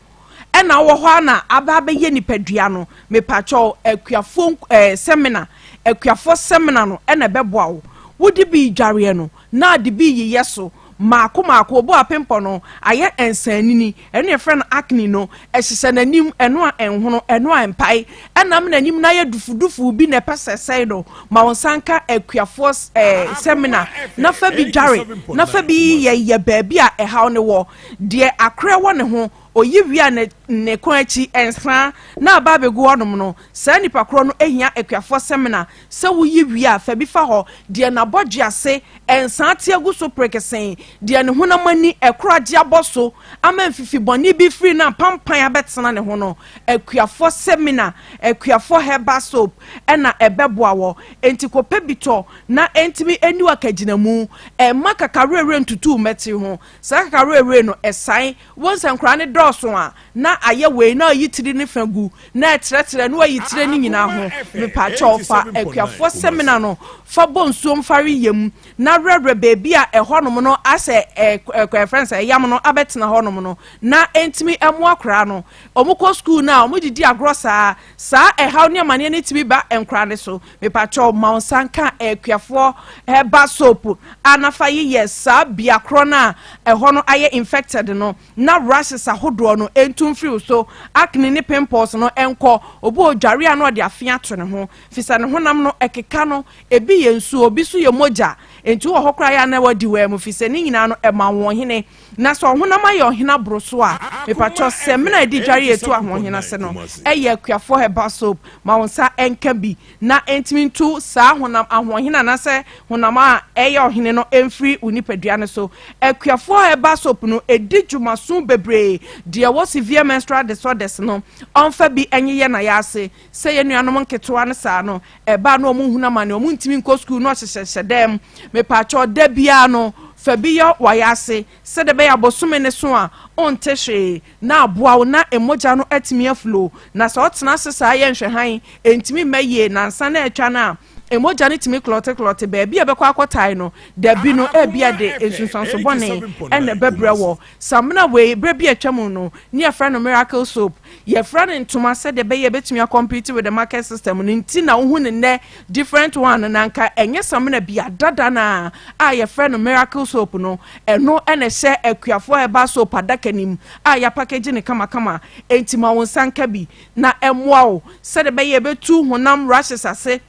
ɛna wɔ hɔ a na aba abɛyɛ nipadua no, mepakyɛw akuafoɔ ɛɛ sɛmina, akuafoɔ sɛmina no ɛna ɛbɛboa wo. Wode bi dwareɛ no, na ade bi yeyɛ so mmaako mmaako. Obu apempɔ no ayɛ nsanini, ɛno na yɛfrɛ no acne no, ɛhyehyɛ n'anim, ɛno a ɛnhono, ɛno a ɛmpae, ɛnam n'anim no ayɛ dufudufuu bi na ɛpɛ sɛ ɛsɛe no. Ma wo nsa nka akuafoɔ ɛɛ sɛmina na fa bi dware, na fa bi yɛ yɛ baabi a ɛhaw no wɔ. Deɛ akorɛ wɔ ne ho, oyi wie a ne ne kɔn akyi nsra na aba abɛgu hɔnom no, saa nipa korɔ no hia akuafoɔ sɛmina. Sɛ woyi wie a, fa bi fa hɔ. Deɛ n'abɔdwe ase nsa ate agu so perekesee, deɛ ne honam ani ɛkoro agye abɔ so ama mfifi bɔne bi firi no apampan abɛtena ne ho no, akuafoɔ samina, akuafoɔ herbal soap na ɛbɛboa wɔ. Enti kɔpɛ bi tɔ na ɛntumi nni wo akagyinamu. Mma kakawerɛwerɛ ntutu wo mmati ho. Saa kakawerɛwerɛ no, ɛsan. Wobɛhu sɛ nkwadaa no dɔɔso a, na ayɛ wei, na ɔyi tiri no fa gu, na ɛtrɛtrɛ, na wayi tire no nyinaa ho. Mepakyɛw, fa akuafoɔ samina no fa bɔ nsuo mfare yam, na werɛwerɛ baabi a ɛhɔnom no asɛ ɛ ɛ ɛfrɛ no sɛ ɛyam no abɛtena hɔnom no, na ɛntumi mmoa akwadaa no. Wɔkɔ sukuu no a, wɔdidi agorɔ saa. Saa ɛhaw ne amaneɛ no tumi ba nkwadaa no so. Mepakyɛw, ma wo nsa nka akuafoɔ herbal soap a na fa yeyɛ saa bea korɔ no a ɛhɔ no ayɛ infected no. na rashes ahodoɔ no ntu mfiri wo so, acne ne pimples no nkɔ, obi wɔ odware a na ɔde afe ato ne ho, fisɛ ne honam no ɛkeka no, ebi yɛ nsuo, obi nso yɛ mogya, Enti wowɔ hɔ koraa yɛ a na wadi waa mu fisɛ ne nyinaa no ɛma ahoɔhene. Na sɛ ɔhonam ayɛ ɔhene aboro so a, mepakyɛw samina a yɛde dware a etu ahoɔhene ase no yɛ Akuafoɔ Herbal Soap. Ma wo nsa nka bi na entumi ntu saa honam ahoɔhene anaasɛ honam a ɛyɛ ɔhene no mfiri wo nipadua no so. Akuafoɔ Herbal Soap no di dwumaso bebree. Deɛ ɛwɔ severe menstrual disorders no, ɔmfa bi nyeyɛ n'ayaase. Sɛ yɛn nuanom nketewa no saa no, ɛba a na wɔn nhunu amane, wɔn ntumi nkɔ sukuu na wɔhyehyɛhyɛ dan mu. Mepaakyɛw, da biara no, fa bi yɛ w'ayaase sɛdeɛ ɛbɛyɛ a bosome no so a, wonte hwee na aboa wo na mogya no atumi aflow. Na sɛ ɔtena ase saa yɛ nhwɛhan, ɛntumi mma yie, nansa na atwa no a, mogya no tumi klɔteklɔte baabi a ɛbɛkɔ akɔtae no, dabi no, ebia de nsunsuanso bɔne na ɛbɛbrɛ wɔ. Samina wei, berɛ bi a atwam no, ne yɛfrɛ no miracle soap. Yɛfrɛ no ntoma sɛdeɛ ɛbɛyɛ ɛbɛtumi akɔmpete with the market system no nti na wohu no nnɛ different one no, na anka ɛnyɛ samina bi a dada no a a yɛfrɛ no miracle soap no, ɛno na ɛhyɛ akuafoɔ herbal soap adaka no mu a yɛapakagye no kamakama. Enti ma wo nsa nka bi na ɛmmoa wo sɛdeɛ ɛbɛyɛ ɛbɛtu honam rashes ase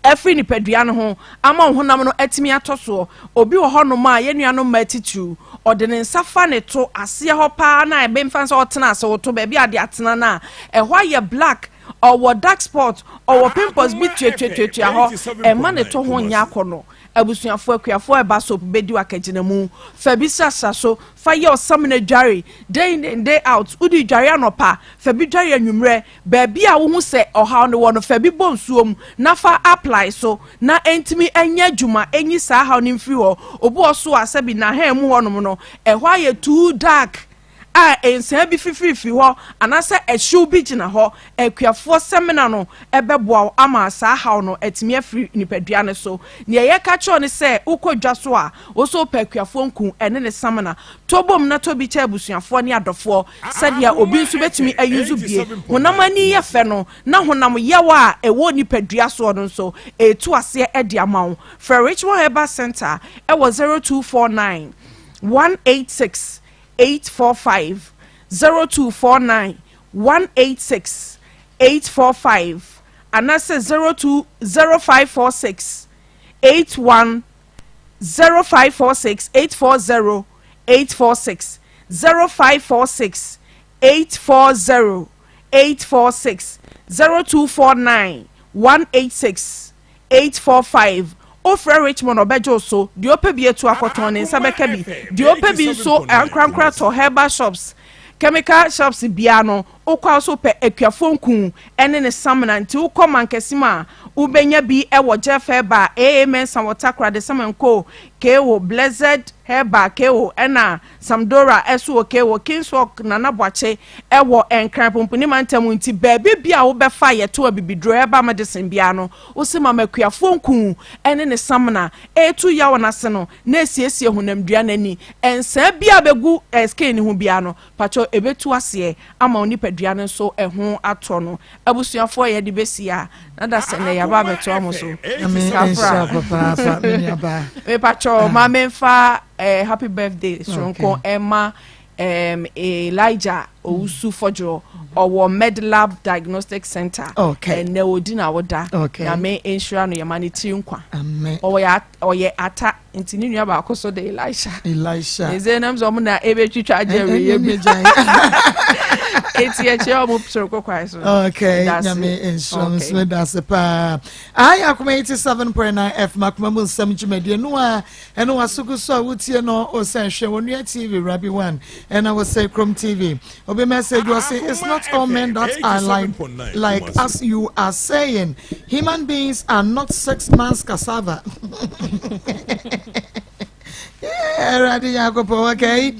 afiri nipadua no ho ama wo honam no atumi atɔ soɔ. Obi wɔ hɔnom a, yɛn nuanom mmaa titiriw, ɔde ne nsa fa ne to aseɛ hɔ paa na ɛbɛmfa sɛ ɔtena ase, woto baabi a ade atena no a, ɛhɔ ayɛ black, ɔwɔ dark spot, ɔwɔ pimples bi tuatuatuatua hɔ, ɛmma ne to ho nyɛ akɔnnɔ. Abusuafoɔ, akuafoɔ ɛba soap bɛdi wo akagyinamu. Fa bi srasra so, fa yɛ ɔsamena dware day in and day out. Wode dware anɔpa, fa bi dware anwummerɛ. Baabi a wohu sɛ ɔhaw no wɔ no, fa bi bɔ nsuo mu na fa apply so na ɛntumi nyɛ adwuma nyi saa haw no mfiri hɔ. Obi wɔ so a sɛbi n'ahan mu hɔnom no, ɛhɔ ayɛ too dark a nsaa bi fifirifiri hɔ anaasɛ ɛhyew bi gyina hɔ. Akuafoɔ samina no bɛboa wo ama saa haw no atumi afiri nipadua no so. Deɛ yɛka kyerɛ wo ne sɛ wokɔ dwa so a, wo nso wopɛ akuafoɔ nku ne ne samina. Tɔ bom na tɔ bi kyɛ abusuafoɔ ne adɔfoɔ sɛdeɛ obi nso bɛtumi ayuzu bie. Honam ani yɛ fɛ no, na honam yaw a ɛwɔ nipadua soɔ no nso, ɛretu aseɛ de ama wo. Frɛ Richmond Herbal Centre wɔ 0249 186 845, 0249 186 845 anaasɛ 02 0546 81 0546 840 846, 0546 840 846, 0249 186 845. Wofrɛ Richmond ɔbɛgye wo so. Deɛ ɔpɛ bi atu akɔtɔn ne nsa bɛka bi. Deɛ ɔpɛ bi nso ankorankora tɔ herbal shops, chemical shops biara no wokɔ a nso wopɛ akuafoɔ nku ne ne samina nti wokɔ Mankasim a wobɛnya bi wɔ Jeff Herbal, AA Mensah wɔ Takoradi, Sam Co, KO, Blessed Herbal, KO, ɛna Samdora nso wɔ KO, Kingswalk Nana Boakye wɔ Nkran Pumpuni mantam nti baabi biara a wobɛfa a yɛto abibiduro herbal medicine biara no wose mama akuafoɔ nku ne ne samina ɛretu yaw no ase no na ɛsiesie honamdua no ani nsaa biara a bɛgu skin no ho biara no Pakyɛw ebetu aseɛ ama wo nipadua no nso ɛho atɔ no. Abusuafoɔ yɛde bɛsi a na da sɛ nnɛ yɛaba abɛtoa mo so. Nyame nhyira wo papaapa me nua baa. Mepakyɛw ma menfa eh, happy birthday soronko ɛma um, Elijah Owusu Fɔdwo ɔwɔ Medlab Diagnostic Center. Okay. Ɛnɛ odi na woda. Okay. Nyame nhyira no yɛma ne tiri nkwa. Amen. Ɔwɔ ɔyɛ ata. Nti ne nua baako so de Elisha. Elisha. Eze nam sɛ ɔmo na ebetwitwa agye awie bi. Eti ɛkyerɛ ɔmo soroko kwan so. Okay, nyame nhyira mo nso meda ase paa. Aha yɛ Akoma 87.9 FM Akoma mu nsɛm dwumadie no a ɛno wasogo so a wotie no ɔsɛ hwɛ wɔ nua TV Rabi One ɛna wɔ sɛ Krom TV. Obi message wɔ se it's not all men that are like as you are saying human beings are not 6 months cassava. Awurade Nyankopɔn, okay.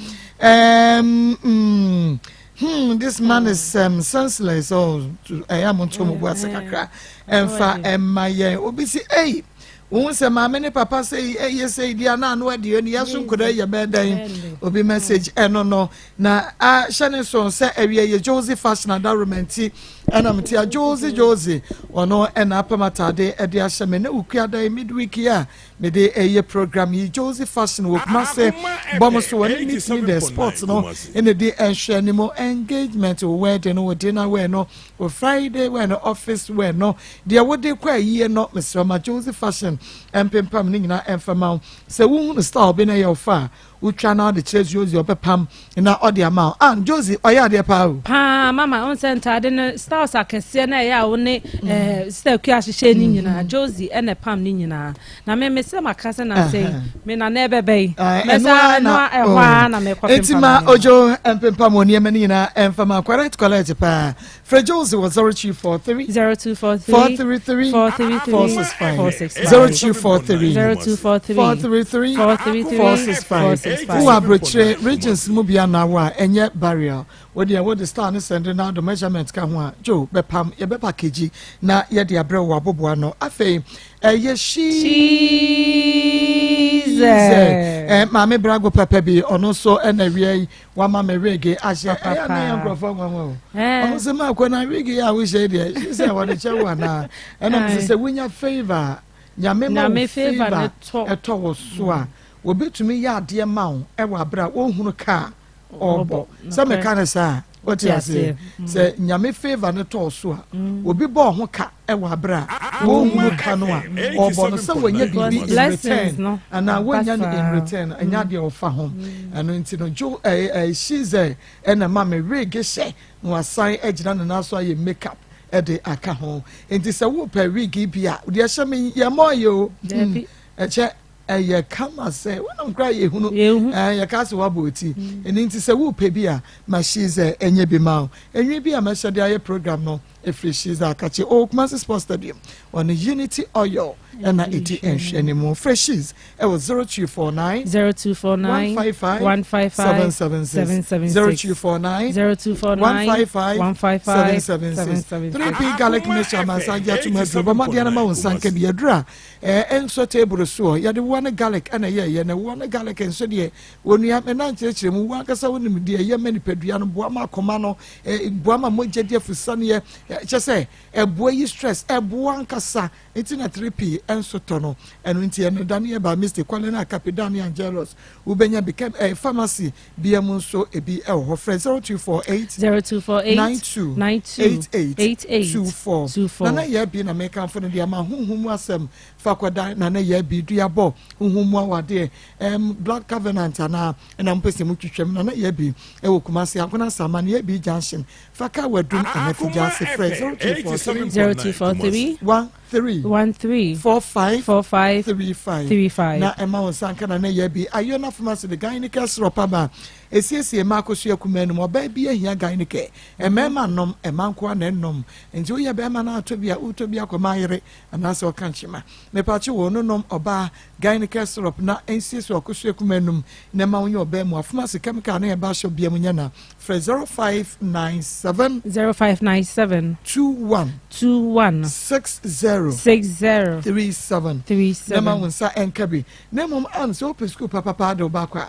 This man is senseless. Oh, ɛyɛ mo nto mo bu ase kakra. Ɛmfa ɛma yɛn. Obi si, ei, wohu sɛ maame ne papa sɛ ɛyɛ sɛ di ana ano adi ani yɛ so nkɔda yɛ bɛn dɛn. Obi message ɛno no na ahyɛ ne so sɛ ɛwiɛ yɛ Josie Fashion adaroma nti ɛna mete a Josie Josie ɔno ɛna apam atade ɛde ahyɛ me ne wokua da midweek yi a. Mede ɛyɛ program yi Josie Fashion wɔ Kumase bɔ mo so wɔne Meet Me The Sports no ɛna di ɛnhwɛ ne mu engagement wɔ wedding no wɔ dinner wear no wɔ Friday wear no office wear no deɛ wode kɔ ayie no mesrɛ ma Josie Fashion ɛmpempam ne nyinaa ɛmfa ma wo sɛ wohunu style bi na ɛyɛ wo fa a Wotwa na ɔde kyerɛ Josie ɔbɛpam na ɔde ama wo. Ah Josie ɔyɛ adeɛ paa o. Paa mama ɔn sɛ ntaade no styles akɛseɛ na ɛyɛ a wo ne eh, sister Akua ahyehyɛ ne nyinaa Josie ɛna ɛpam ne nyinaa na me me sɛ maka sɛ na sɛ me na na ɛbɛbɛ yi mɛsa ɛno ɛhɔ ara na mekɔ pempam. Eti ma Ojo mpempam wɔ nneɛma no nyinaa ɛmfa ma correct correct paa. Frɛ Josie wɔ 0243 0243 433 433 465 465 0243 0243 433 433 465 465. Wowɔ aburokyire regions mu bi anaa wo a ɛnyɛ barrier wo deɛ wode star ne sɛnde na ado measurement ka ho a Joe bɛpam yɛbɛ package na yɛde abrɛ wo aboboa no afei ɛyɛ She's eh, maame brago pɛpɛ bi ɔno nso ɛna awia yi Wama me wig ahyɛ ɛyɛ na yɛ nkurɔfoɔ nwanwa o. Ɔmo sɛ maa kɔ na wig yi a wohyɛ deɛ hyɛ sɛ wɔde kyɛ wo anaa. Ɛna mo sɛ sɛ wonya favour a nyame ma wo favour ɛtɔ wo so a wɔbɛtumi yɛ adeɛ ma wo ɛwɔ abere a wɔnhunu ka a ɔrebɔ. Sɛ meka no saa a wote aseɛ sɛ nyame favour no tɔ wo so a obi bɔ ho ka wɔ abere a wɔnhunu ka no a ɔrebɔ no sɛ wɔnyɛ biribi in return anaa wɔnnya no in return ɛnyɛ adeɛ ɔfa ho ɛno nti no jo ɛɛ ɛɛ shize ɛna ma me wig hyɛ na wasan agyina ne nan so ayɛ make up ɛde aka ho nti sɛ wopɛ wig bi a deɛ ɛhyɛ me yɛ mɔ yɛ o ɛkyɛ ɛyɛ kama sɛ wɔnam koraa yɛhunu ɛɛ yɛka sɛ wabɔ oti ɛno nti sɛ wopɛ bi a ma shize ɛnyɛ bi ma o enwi bi a mɛhyɛ de ayɛ program no Ɛfiri Shiza Akakye ɔwɔ Kumasi Sports Stadium ɔne Unity Oil ɛna ɛdi nhwɛne mu. Frɛ Shiz ɛwɔ 0249 0249 155 155 776 776 0249 0249 155 155 776 776 3P garlic mixture amansan gye atum aduro bɔ mmɔden no ma wo nsa nka bi aduro a ɛɛ ɛnsɔ table soɔ yɛde woɔ ne garlic ɛna ɛyɛɛyɛ na woɔ ne garlic nso deɛ Onua, me nan kyerɛkyerɛ mu, wo ankasa wonim deɛ ɛyɛ ma nipadua no, boa ma akoma no, boa ma mogya di afusaneɛ, kyɛ sɛ ɛboa yi stress, ɛboa ankasa, nti na 3P nso tɔ no, ɛno nti ɛno da no yɛ ba Misty, Kwale no Akapi, Dan ne Angelos, wobɛnya bi, kɛm, eh, pharmacy bia mu nso ebi ɛwɔ hɔ, frɛ 0248 0248 92 92 88 88 24 24. Nana Yɛ Bi na mekamfo no de ama honhom mu asɛm fa kɔda Nana Yɛ Bi duabɔ honhom mu awadeɛ Ɛɛm Blood Covenant anaa ɛna mo pɛ sɛ mo twitwa mu na na yɛ bi ɛwɔ Kumasi Agona Sama ne yɛ bi junction fa car wadum anaa figya ase frɛ 0243 0243 13 13 45 45 35 35 na ɛma wo nsa nka na na yɛ bi Ayona Pharmacy de Gynaecare syrup aba esiesie mmaa akosua kumaa no mu ɔbaa bi ahia Gynaecare mmarima nom ɛma nkoa na ɛnom nti woyɛ bɛrima na atɔ bi a wotɔ bi akɔma ayere anaasɛ ɔka nkyema mepakye wo no nom ɔbaa Gynaecare syrup na nsiesie ɔkosua kumaa num na ɛma wonyɛ ɔbaa mu afom ase chemical ne herbal shop bia mu nya na frɛ 0597 0597 21 21 60 60 37 37 na ma wo nsa ɛnka bi na mmom am sɛ wopɛ sukuu papapa de wo baakɔ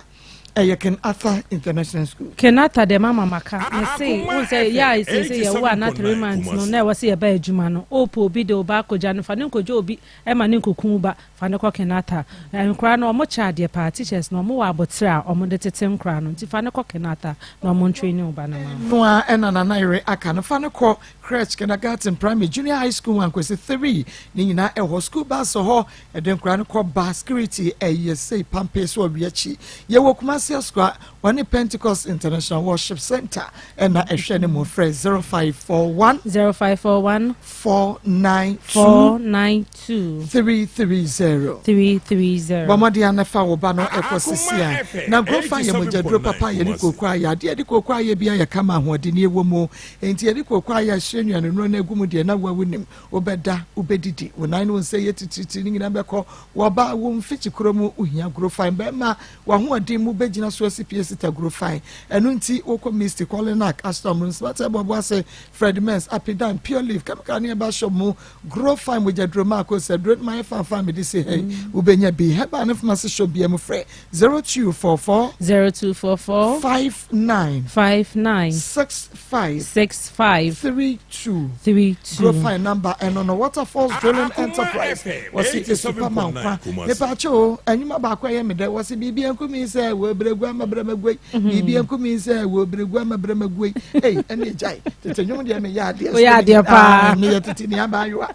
a ɛyɛ King Arthur International School. King Arthur deɛ mama maka mese wohu sɛ yɛ a seesei yɛwo a na 3 months no na ɛwɔ sɛ yɛba adwuma no wopɛ obi de wo ba akɔgya no fa no nkɔgya obi ma no nkɔku wo ba Fa no kɔ Kenata. Nkwadaa no ɔmo kyɛ adeɛ paa, teachers no ɔmo wɔ aboterɛ a ɔmo de tete nkwadaa no nti fa no kɔ Kenata na ɔmo ntraini wo ba no ma wo. No ara ɛna Nana yere aka no fa no kɔ crèche, kindergarten, primary, junior high school one kɔsi three ne nyinaa ɛwɔ hɔ, school bus wɔ hɔ ɛde nkwadaa no kɔ ba, security ɛyɛ sei pampee so ɔwia akyi. Yɛwɔ Kumasi Asukwa wɔne Pentecost International Worship Center ɛna ɛhwɛ ne mu frɛ 0541 0541 492 492 330. 330. Bɔ mmɔden ara na fa wo ba no kɔ sisi a. Na Grofa yɛ mogyaduro papa a yɛde kooko ayɛ. Adeɛ a yɛde kooko ayɛ biara yɛ kama, ahoɔdenneɛ wɔ mu. Enti yɛde kooko ayɛ ahyɛ nnuanennuro no agu mu deɛ na wo a wonim. Wobɛda, wobɛdidi, wo nan ne wo nsa yɛ titiritiri ne nyinaa bɛkɔ. Wɔ ɔbaa, wo mfikyikoro mu wohia Grofa. Mmarima, w'ahoɔden mu bɛgyina so asi pie sɛ. sita guro fine. Ɛno nti wokɔ Misty, Kolinak, Ashton, Munsmata, Boaboase, Fred Mens, Apidan, Pure Leaf, Chemical ne Herbal Shop mu, Grow Fine mogya duro maako sɛ duro no mayɛ fanfan mede si ha yi, wobɛnya bi. Herbal ne pharmacy shop bia mu frɛ 0244 0244 59 59 65 65 32 32. Grow Fine number ɛno no Waterfalls Drilling Enterprise wɔsi esupa ma nkwa mepaakyɛ o ɛnwuma baako ɛyɛ me dɛ wɔsi biribi nkumi sɛ wɔbrɛgu ama brɛmɛguei mhm. biribi nkumi sɛ wɔbrɛgu ama brɛmɛguei ei ɛne agyae tete nwom deɛ meyɛ adeɛ woyɛ adeɛ paa ah, meyɛ tete ni abaayewa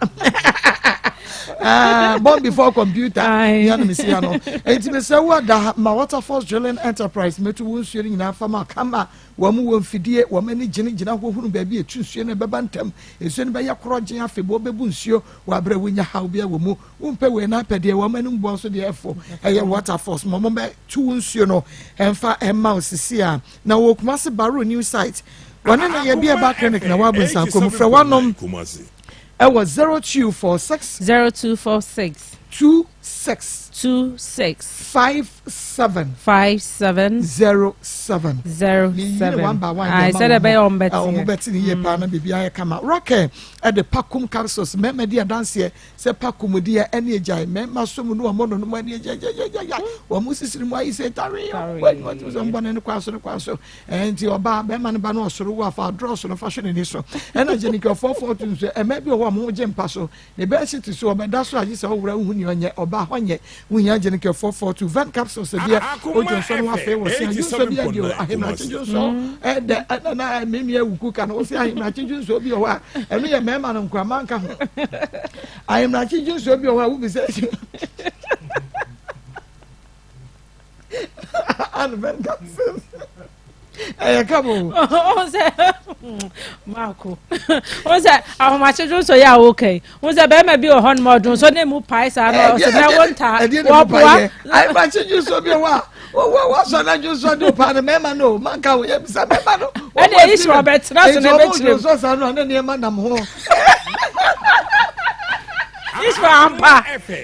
ah, born before computer ya no mesi ya no enti mesɛ wo ada ma Waterfalls Drilling Enterprise mɛtu wo nsuo no nyinaa fama kama Wɔn wɔ mfidie, wɔn ani gyene gyina hɔ hunu baabi a ɛtu nsuo no ɛbɛba ntɛm. Nsuo no bɛyɛ korɔgyen afebɔɔ bɛbu nsuo wɔ aberɛ a wonnya haw biara wɔ mu. Wompɛ wei na apɛ deɛ wɔn anim boɔ nso deɛ ɛfo ɛyɛ water force ma wɔn bɛtu wo nsuo no ɛmfa ɛmma wo sisi a. Na wɔ Kumasi Baro new site wɔne no yɛ bi ɛba clinic na wɔ Abonsanko mu frɛ wɔnom ɛwɔ 0246 0246 26 26 57 57 07 07 one by one ayi sɛ de bɛyɛ wɔn bɛte wɔn bɛte ne yie paa na biribi ayɛ kama rockɛ ɛde pakum capsules mmarima di adanseɛ sɛ pakum deɛ ɛne agyae mmarima so mu no wɔn nonom ɛne agya agya agya agya wɔn sisiri mu ayi sɛ tare wɔn adwuma ti sɛ mbɔ ne kwan so ne kwan so ɛnti ɔbaa bɛrima no ba no ɔsoro wo afa adrɔso no fa hwɛ n'ani so ɛna gyenikɛ fɔfɔ tu nso ɛmɛ bi wɔ hɔ a wɔn gye mpa so Ne bed sheet so ɔbɛda so agye sɛ ɔwura wohu nea ɔnyɛ ɔbaa hɔ nyɛ wohia gye no kɛ 442 vent capsules deɛ odwo nsɔ no wafei wɔ se adwonsɔ bi adi o ahemrakye dwonsɔ ɛdɛ ɛna na mimi awuku ka no wɔ se ahemrakye dwonsɔ bi wɔ hɔ a ɛno yɛ mmarima no nkoa manka ho ahemrakye dwonsɔ bi wɔ hɔ a wobisa Advent capsules ɛyɛ kama o. ɔn sɛ maako ɔn sɛ ahomakye dwonsɔ yɛ a woka yi ɔn sɛ bɛrima bi wɔ hɔ nom ɔdwonsɔ na emu pae saa na ɔsɛ na wɔn ntaa wɔboa. ahomakye dwonsɔ bi wɔ a wɔwɔ wɔsɔ na dwonsɔ de paa no mɛrima no manka wo yɛ bisa mɛrima no. ɛna eyi sɛ ɔbɛtena so na ɛbɛkyerɛ mu. nti ɔmo dwonsɔ saa no a ne nneɛma nam ho. Ish ampa.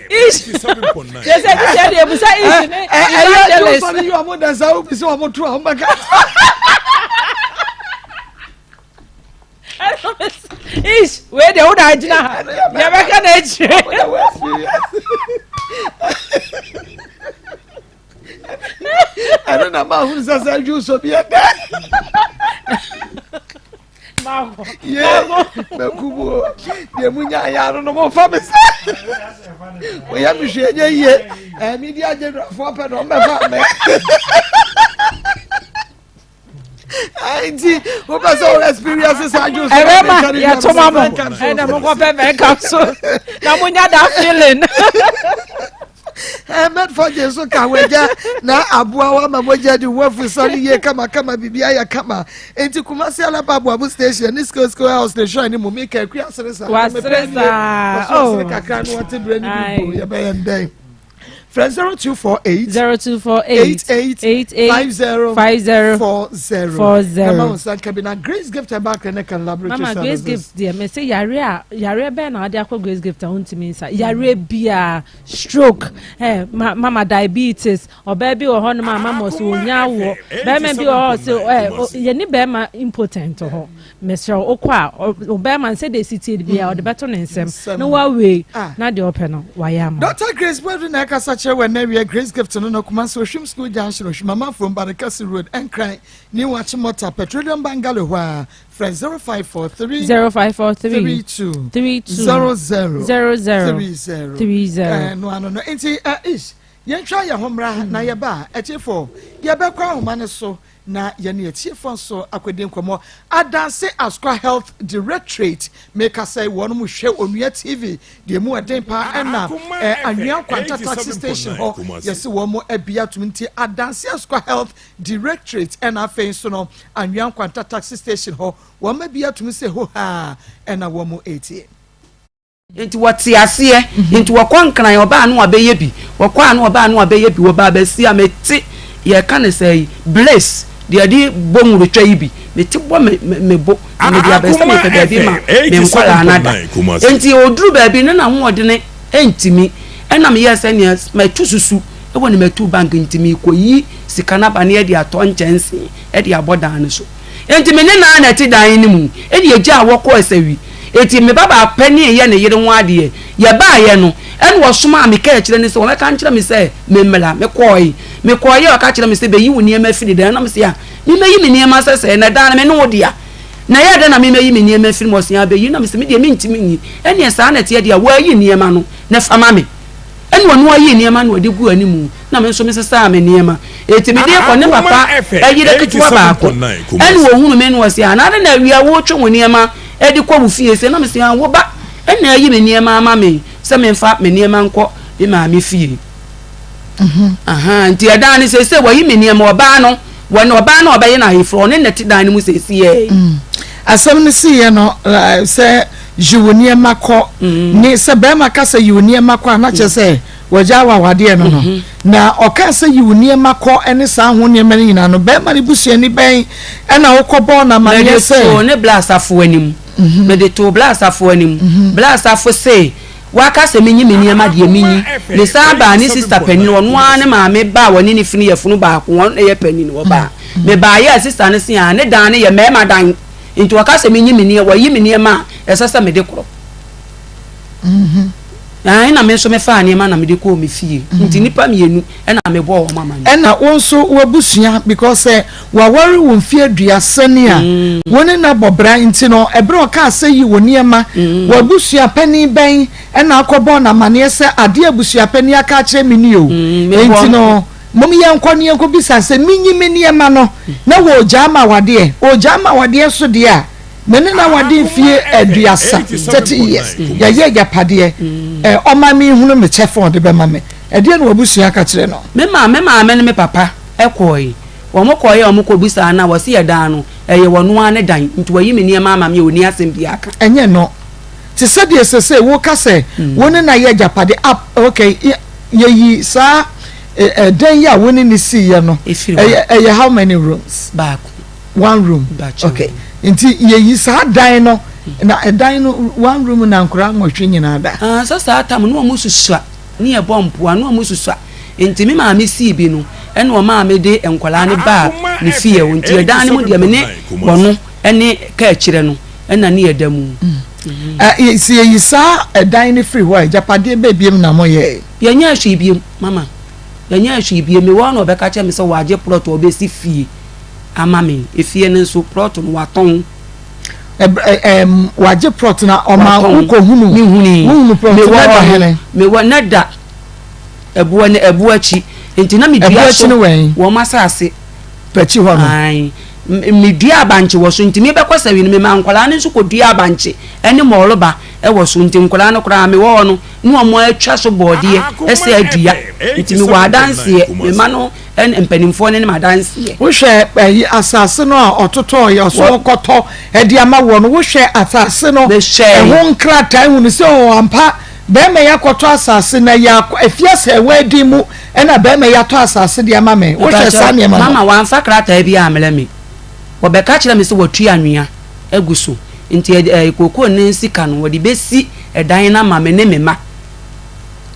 Ish. Kyerɛ sɛ ɛdi sɛ deɛ ebusa ish ne evangelist. Ɛyɛ sɔre yi ɔmo da sa obi sɛ ɔmo to a ɔmo bɛka. Ish wei deɛ wo na agyina ha deɛ bɛka na akyire. Ɛno na maa hun sɛ sɛ adwu so bi ɛdɛ. Ye mɛku mu o deɛ mu nya ayɛ ano no momfa me sɛ woyɛ me hwee nyɛ yie ɛmi di agyeduafoɔ pɛ na ɔmbɛfa me nti wopɛ sɛ wo experience saa dwo so ɛbɛma yɛtoma mo ɛnɛ monkɔpɛ mɛnka so na monya that feeling Mɛtfa gye so ka wagya na aboa wa ma mogya di ho afusa no yie kamakama biribi ayɛ kama nti Kumasi Alaba Aboabo station ne Skill Skill House ne shrine mu meka akua asere saa wasere saa oh kakra no wɔte berɛ no bi mpo yɛbɛyɛ ndɛn frɛ 0248 0248 88 88 50 50 40 40. na ma wo nsa nka bi na Grace Gift and Bakery ne kan laboratory Mama Grace services Gift deɛ mese yare a yareɛ bɛn na ɔde akɔ Grace Gift a wontumi nsa yareɛ biara stroke eh, ma, mama diabetes ɔbaa bi wɔ hɔ nom a mama ɔsɛ ɔnya awoɔ bɛrima bi wɔ hɔ ɔsɛ eh, yɛne bɛrima impotent hɔ mesrɛ wo wokɔ a ɔbɛrima no sɛdeɛ ɛsi tie biara ɔde bɛto ne nsɛm na wawei ah. na deɛ ɔpɛ no wayɛ ama Dr. Grace Boadu na ɛkasa kyerɛ wɔ ɛnɛ wiɛ Grace Gift no no Kumasi Ohwim School Junction Ohwim Amanfoɔ Mbarekasi Road Nkran New Achimota Petroleum Bungalow hɔ a Frɛ 0543 0543 32 32 00 00 30 30. Ɛno ano no nti uh, ish yɛntwa yɛn ho mmra na yɛba a atiefo yɛbɛkɔ ahoma no so na yɛne atiefo nso akɔdi nkɔmmɔ adanse asukwa health directorate meka sɛ wɔn mu hwɛ onua tv deɛ mu ɛden paa ɛna eh, anwea nkwanta taxi station hɔ yɛse wɔn mu abia tum nti adanse asukwa health Directorate ɛna afei nso no Anwea Nkwanta Taxi Station hɔ wɔn ma bi atum sɛ hohaa ɛna wɔn retie. Nti wɔte aseɛ nti wɔkɔ nkran ɔbaa no abɛyɛ bi wɔkɔ ano ɔbaa no abɛyɛ bi wɔba abɛsi a mete yɛka ne sɛ yi blaze deɛ yɛde bɔ nwurutwa yi bi mete bɔ me me me bo na mede abɛsɛ mepɛ baabi ma me nkwadaa no ada nti ɔduru baabi ne n'ahoɔdene ntumi ɛna meyɛɛ sɛ neɛ matu susu. Wɔ ne matu bank nti merekɔyi sika no aba na yɛde atɔ nkyɛnsee de abɔ dan no so. Enti me ne no ara na ɛte dan no mu. Ɛnna yɛgyaa hɔ kɔɔ Asawi. Enti me babaa panin reyɛ ne yere ho adeɛ. Yɛbaeɛ no, ɛnna ɔsomaa me kaa kyerɛ no sɛ ɔmmɛka nkyerɛ me sɛ memmra. Mekɔeɛ. Mekɔeɛ a ɔka kyerɛɛ me sɛ, Bɛyi wo nneɛma firi dan no mu. Na mese, Ah, memmɛyi me nneɛma sɛ sɛɛ, na dan no me ne wo dea. Na ɛyɛɛ dɛn na memmɛyi me nneɛma afiri mu? Ɔse, Ah, bɛyi. Na mese, Me deɛ mentumi nyi. Ɛnneɛ saa na ɛteɛ deɛ a, woayi nneɛma no, na fa ma me. Ɛnna ɔno ara yii nneɛma na ɔde guu anim, na me nso mesesaa me nneɛma. Enti mede rekɔ ne papa yere ketewa baako. Ɛnna ɔhunuu me na ɔse, Ana adɛn na awia woretwe wo nneɛma de kɔ wo fie sei? Na mese, Ah, wo ba na ayi me nneɛma ama me sɛ memfa me nneɛma nkɔ me maame fie. Ahaa, nti ɛdan no seesei wɔyi me nneɛma, ɔbaa no, wɔne ɔbaa no a ɔbɛyɛ no ayeforɔ, ɔne na ɛte dan no mu seesei. Asɛm no siiɛ no, sɛ yi wo nneɛma kɔ, ne sɛ barima ka sɛ yi wo nneɛma kɔ a, na kyerɛ sɛ wɔagya wo awadeɛ no no. Na ɔkaa sɛ yi wo nneɛma kɔ ne saa ho nneɛma no nyinaa no, barima no busuani bɛn na wokɔbɔɔ no amaneɛ Mede sɛ. too ne bla asafo anim. Mede too bla asafo anim. Bla asafo se, Waka sɛ menyi me nneɛma deɛ menyi. Mesan baa ne sista panin, ɔno ara ne maame ba a wɔne no firi yafunu baako, ɔno na ɛyɛ panin, ɔbaa. Mebaeɛ a sista no se aa ne dan no yɛ mmarima dan, nti ɔka sɛ menyi me nneɛma, wayi me nneɛma a ɛsɛ sɛ mede korɔ. Ae na me nso mefaa nneɛma na mede kɔɔ me fie. Nti nnipa mmienu na mebɔɔ wɔn amaneɛ. Ɛna wo nso w'abusua because sɛ Waware wo mfe aduasa ni a wo ne no abɔ bra nti no, bere a ɔkaa sɛ yi wo nneɛma, w'abusua panin bɛn na akɔbɔɔ no amanneɛ sɛ adeɛ a abusua panin aka akyerɛ me ni o, enti no mom yɛnkɔ na yɛnkɔbisa sɛ menyi me nneɛma no na wɔregyaa ma awadeɛ? Ɔregyaa ma awadeɛ nso deɛ a, me ne no awade mfie aduasa, 30 years, yɛayɛ agyapadeɛ, ɔma menhunu me kyɛfa a ɔde bɛma me. Ɛdeɛn na w'abusua ka kyerɛ no? Me maame ne me papa kɔe. Wɔn kɔeɛ a wɔn kɔ bisaa no a wɔse yɛ dan no ɛyɛ wɔno ara ne dan nti wayi me nneɛma ama me a ɔnni asɛm biara ka. Ɛnyɛ no te sɛ deɛ sesei woka sɛ wo ne no ayɛ agyapade ap ok yɛyi saa ɛdan yi a wo ne no siiɛ no ɛyɛ ɛyɛ how many rooms? Baako. One room ok nti yɛyi saa dan no na ɛdan no one room na nkoraa nwɔtwe nyinaa da? Ah sɛ saa tam no wɔn susua. Ne yɛbɔ mpoa na wɔn susua nti me maame sii bi no ɛna ɔmaa me de nkwadaa no baa ne fie hɔ nti ɛdan no mu deɛ me ne wɔno ɛne kaakyire no ɛna ne yɛda mu. Ɛ sɛ yɛyi saa ɛdan no firi hɔ a agyapadeɛ bɛɛ biom na mo yɛɛ? Yɛnyɛɛ hwee biom mama yɛnyɛɛ hwee biom mewɔ hɔ na ɔbɛka kyerɛ me sɛ wagye plot a ɔbɛsi fie ama me efie no nso plot no watɔn. Ɛm wagye plot na ɔma wokɔhunu wohunu plot na da hene. Mewɔ na da ɛboɔ ne ɛboɔ akyi nti na medua so wɔn asase akyi hɔ no. Ae medua abankye wɔ so nti mebɛkɔ sɛwi no mema nkwadaa no nso kɔdua abankye ɛne mɔɔloba ɛwɔ so nti nkwadaa no koraa mewɔ hɔ no ne wɔn atwa so bɔɔdeɛ ɛsɛ adua nti mewɔ adanseɛ mema no ɛne mpanimfoɔ no ne m'adanseɛ. Wohwɛ ɛyi asase no a ɔtotɔɔ yɛ ɔso ɔkɔtɔ ɛde ama woɔ no wohwɛ asase no ɛho nkrataa hunu sɛ oo ampa bɛrima yi akɔtɔ asase na ɛyɛ akɔ afie asɛɛwa adi mu ɛna bɛrima yi atɔ asase de ama me wohwɛ saa nneɛma no. Mama wamfa krataa bi ammrɛ me wɔbɛka kyerɛ me sɛ wɔatu anwea agu so nti ɛɛ kookoo no sika no wɔde bɛsi ɛdan no ama me ne me mma.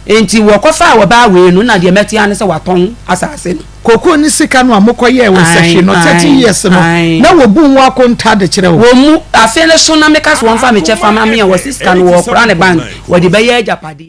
Enti wɔkɔfaa ɔbaa wei no, na deɛ mɛte ara ne sɛ watɔn asase no. Kokoo ne sika no a mokɔyɛɛ wɔ sahwi no, 30 years no, na wɔbu ho akonta de kyerɛ wo? Wɔmmu. Afe no so na meka sɛ wɔmfa me kyɛfa ma me a, wɔse sika no wɔrekora no bank, wɔde bɛyɛ agyapadeɛ.